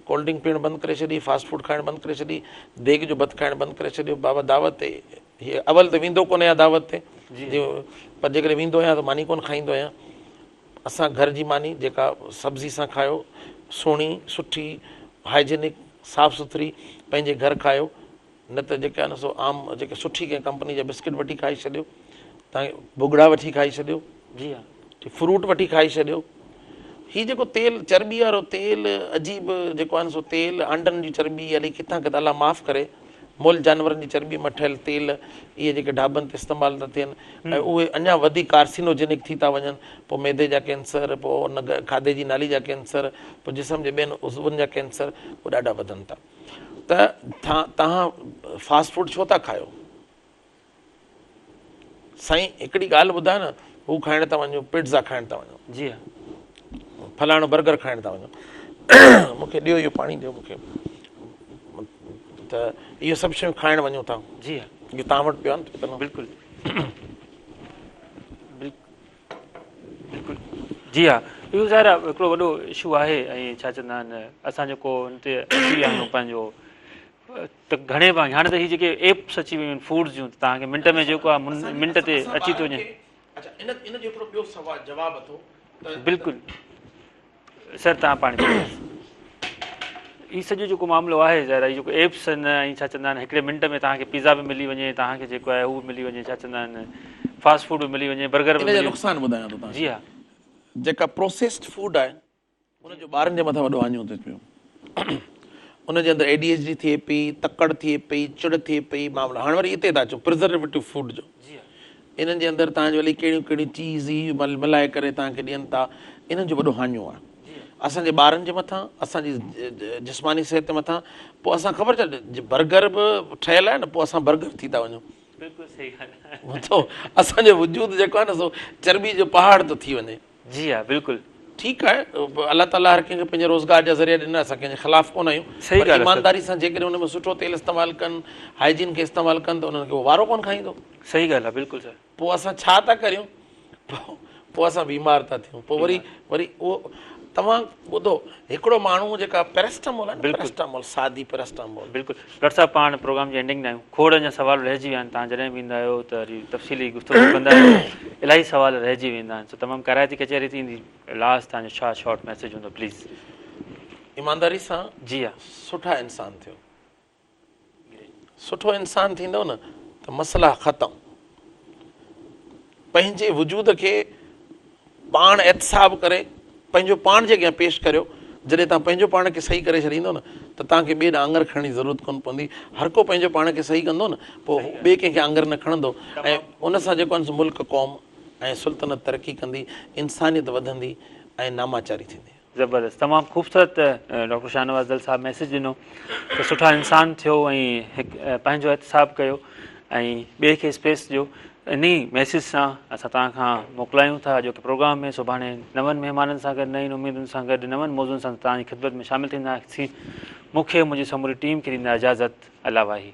ڪولڊ ڊرنڪ پيئڻ بند ڪري ڇڏي، فاسٽ فوڊ کائڻ بند ڪري ڇڏي، ديڳ جو ڀت کائڻ بند ڪري ڇڏيو، بابا دعوت تي هي اول ته ويندو ڪونه آهيان دعوت تي پر جيڪڏهن ويندو آهيان ته ماني ڪونه کائيندو آهيان. اسان گهر جي ماني جيڪا سبزي سان کايو، سهڻي، سٺي، هائجينڪ، صاف سٿري پنهنجي گهر کايو، نه ته جيڪا آهي نه سو عام جيڪي سٺي ڪنهن ڪمپني جا بسڪٽ وٺي کائي ڇڏيو، تان ڀڳڙا وٺي کائي ڇڏيو، جي ها، فروٽ وٺي کائي ڇڏيو. هي جيڪو تيل چرٻي وارو تيل عجيب جيڪو آهي نه سو تيل آنڊن جي چرٻي الائي ڪٿان ڪٿان الله معاف ڪري مئل جانورن جي چرٻي مان ٺهيل تيل اهي جيڪي ڍاٻن تي استعمال ٿا ٿين ۽ اهي اڃا وڌيڪ ڪارسينوجينڪ ٿي ٿا وڃن پوء معدي جا ڪينسر پوء ان کاڌي جي نالي جا ڪينسر پوء جسم جي ٻين عضون جا ڪينسر اهي ڏاڍا وڌن ٿا. ته توهان فاسٽ فوڊ ڇو ٿا کايو؟ سائين هڪڙي ڳالهه ٻڌايو نه هو کائڻ ٿا وڃون پٽزا کائڻ ٿا وڃون جي ها فلاڻو برگر کائڻ ٿا وڃون مون کي ڏيو اهو پاڻي ڏيو مون کي ته اهو سڀ شيون کائڻ وڃون ٿا جي ها اهو توهان وٽ پيو آهي نه بلڪل بلڪل جي ها اهو ظاهر آهي هڪڙو وڏو اشو آهي ۽ ڇا چوندا آهن اسان جيڪو ان تي اچي ويا آهيون پنهنجو ته گهڻي ڀاڱي هاڻي ته هي جيڪي ايپس اچي ويون آهن فوڊز جون توهان کي منٽ ۾ جيڪو آهي منٽ تي اچي ٿو وڃي. اڇا ان ان جو هڪڙو ٻيو سوال جواب اٿو ته بلڪل سر توهان پاڻي پيو هي سڄو جيڪو معاملو آهي ظاهر آهي جيڪو ايپس آهن ۽ ڇا چوندا آهن هڪڙي منٽ ۾ توهان کي پيزا به ملي وڃي توهان کي جيڪو آهي هو به ملي وڃي ڇا چوندا آهن فاسٽ فوڊ به ملي وڃي برگر به ان جا ملي نقصان ٻڌايان ٿو توهان جي ها جيڪا پروسيسڊ فوڊ آهي ان جو ٻارن جي مٿان وڏو هاڃو ٿئي پيو ان جي اندر اي ڊي ايڇ ڊي ٿئي پئي تڪڙ ٿئي پئي چڙ ٿئي پئي معاملا هاڻي وري اتي ٿا اچون پرزرويٽو فوڊ جو جي ها انهن جي اندر توهان جو الائي ڪهڙيون ڪهڙيون چيز هي ملائي ڪري توهان کي ڏين ٿا انهن جو وڏو هاڃو آهي اسان جي ٻارن جي مٿان اسان جي جسماني صحت جي مٿان پوء اسان خبر ڇا برگر به ٺهيل آهي نه پوء اسان برگر ٿي ٿا وڃون بلڪل صحيح ڳالهه اسان جو وجود جيڪو آهي نه سو چرٻي جو پهاڙ ٿو ٿي وڃي جي ها بلڪل. ٺيڪ آهي الله تعالي هر ڪنهن کي پنهنجي روزگار جا ذريعا ڏنا اسان ڪنهن جي خلاف ڪونه آهيون پر ايمانداري سان جيڪڏهن ان ۾ سٺو تيل استعمال ڪن هائيجين کي استعمال ڪن ته انهن کي وارو ڪونه کائيندو. صحيح ڳالهه آهي بلڪل سر. پوء اسان ڇا ٿا ڪريون پوء اسان بيمار ٿا ٿيون پوء وري وري اهو توهان ٻڌو هڪڙو ماڻهو جيڪا پيرسٽامول آهي نه پيرسٽامول سادي پيرسٽامول. بلڪل ڊاڪٽر صاحب پاڻ پروگرام جي اينڊنگ ۾ آهيون کوڙ اڃا سوال رهجي ويا آهن توهان جڏهن به ايندا آهيو ته وري تفصيلي گفتگو ڪندا آهيو الاهي سوال رهجي ويندا آهن سو تمام ڪارائتي ڪچهري ٿيندي لاسٽ توهان جو ڇا شارٽ ميسيج هوندو پليز. ايمانداري سان جي ها. سٺا انسان ٿيو. سٺو انسان ٿيندؤ نه ته مسئلا ختم. پنهنجي وجود کي پاڻ احتساب ڪري پنهنجو پاڻ جي اڳيان پيش ڪريو. جڏهن توهان پنهنجو پاڻ کي صحيح ڪري ڇڏيندؤ نه ته توهان کي ٻئي ڏانهن آڱر کڻڻ جي ضرورت ڪونه پوندي. هر ڪو پنهنجو پاڻ کي صحيح ڪندو نه پوء ٻئي ڪنهن کي آڱر نه کڻندو ۽ ان سان جيڪو آهي سو ملڪ، قوم ۽ سلطنت ترقي ڪندي، انسانيت وڌندي ۽ ناماچاري ٿيندي. زبردست تمام خوبصورت ڊاڪٽر شاهنواز دل صاحب ميسيج ڏنو ته سٺا انسان ٿيو ۽ هڪ پنهنجو احتساب ڪيو ۽ ٻئي کي اسپيس ڏيو انهي ميسيج سان اسان توهان کان موڪلايون ٿا اڄوڪي پروگرام ۾ سڀاڻي نون مهمانن سان گڏ نئين اميدن سان گڏ نون موضوعن سان توهان جي خدمت ۾ شامل ٿينداسين مون کي منهنجي سموري ٽيم کي ڏيندا اجازت الله واهي.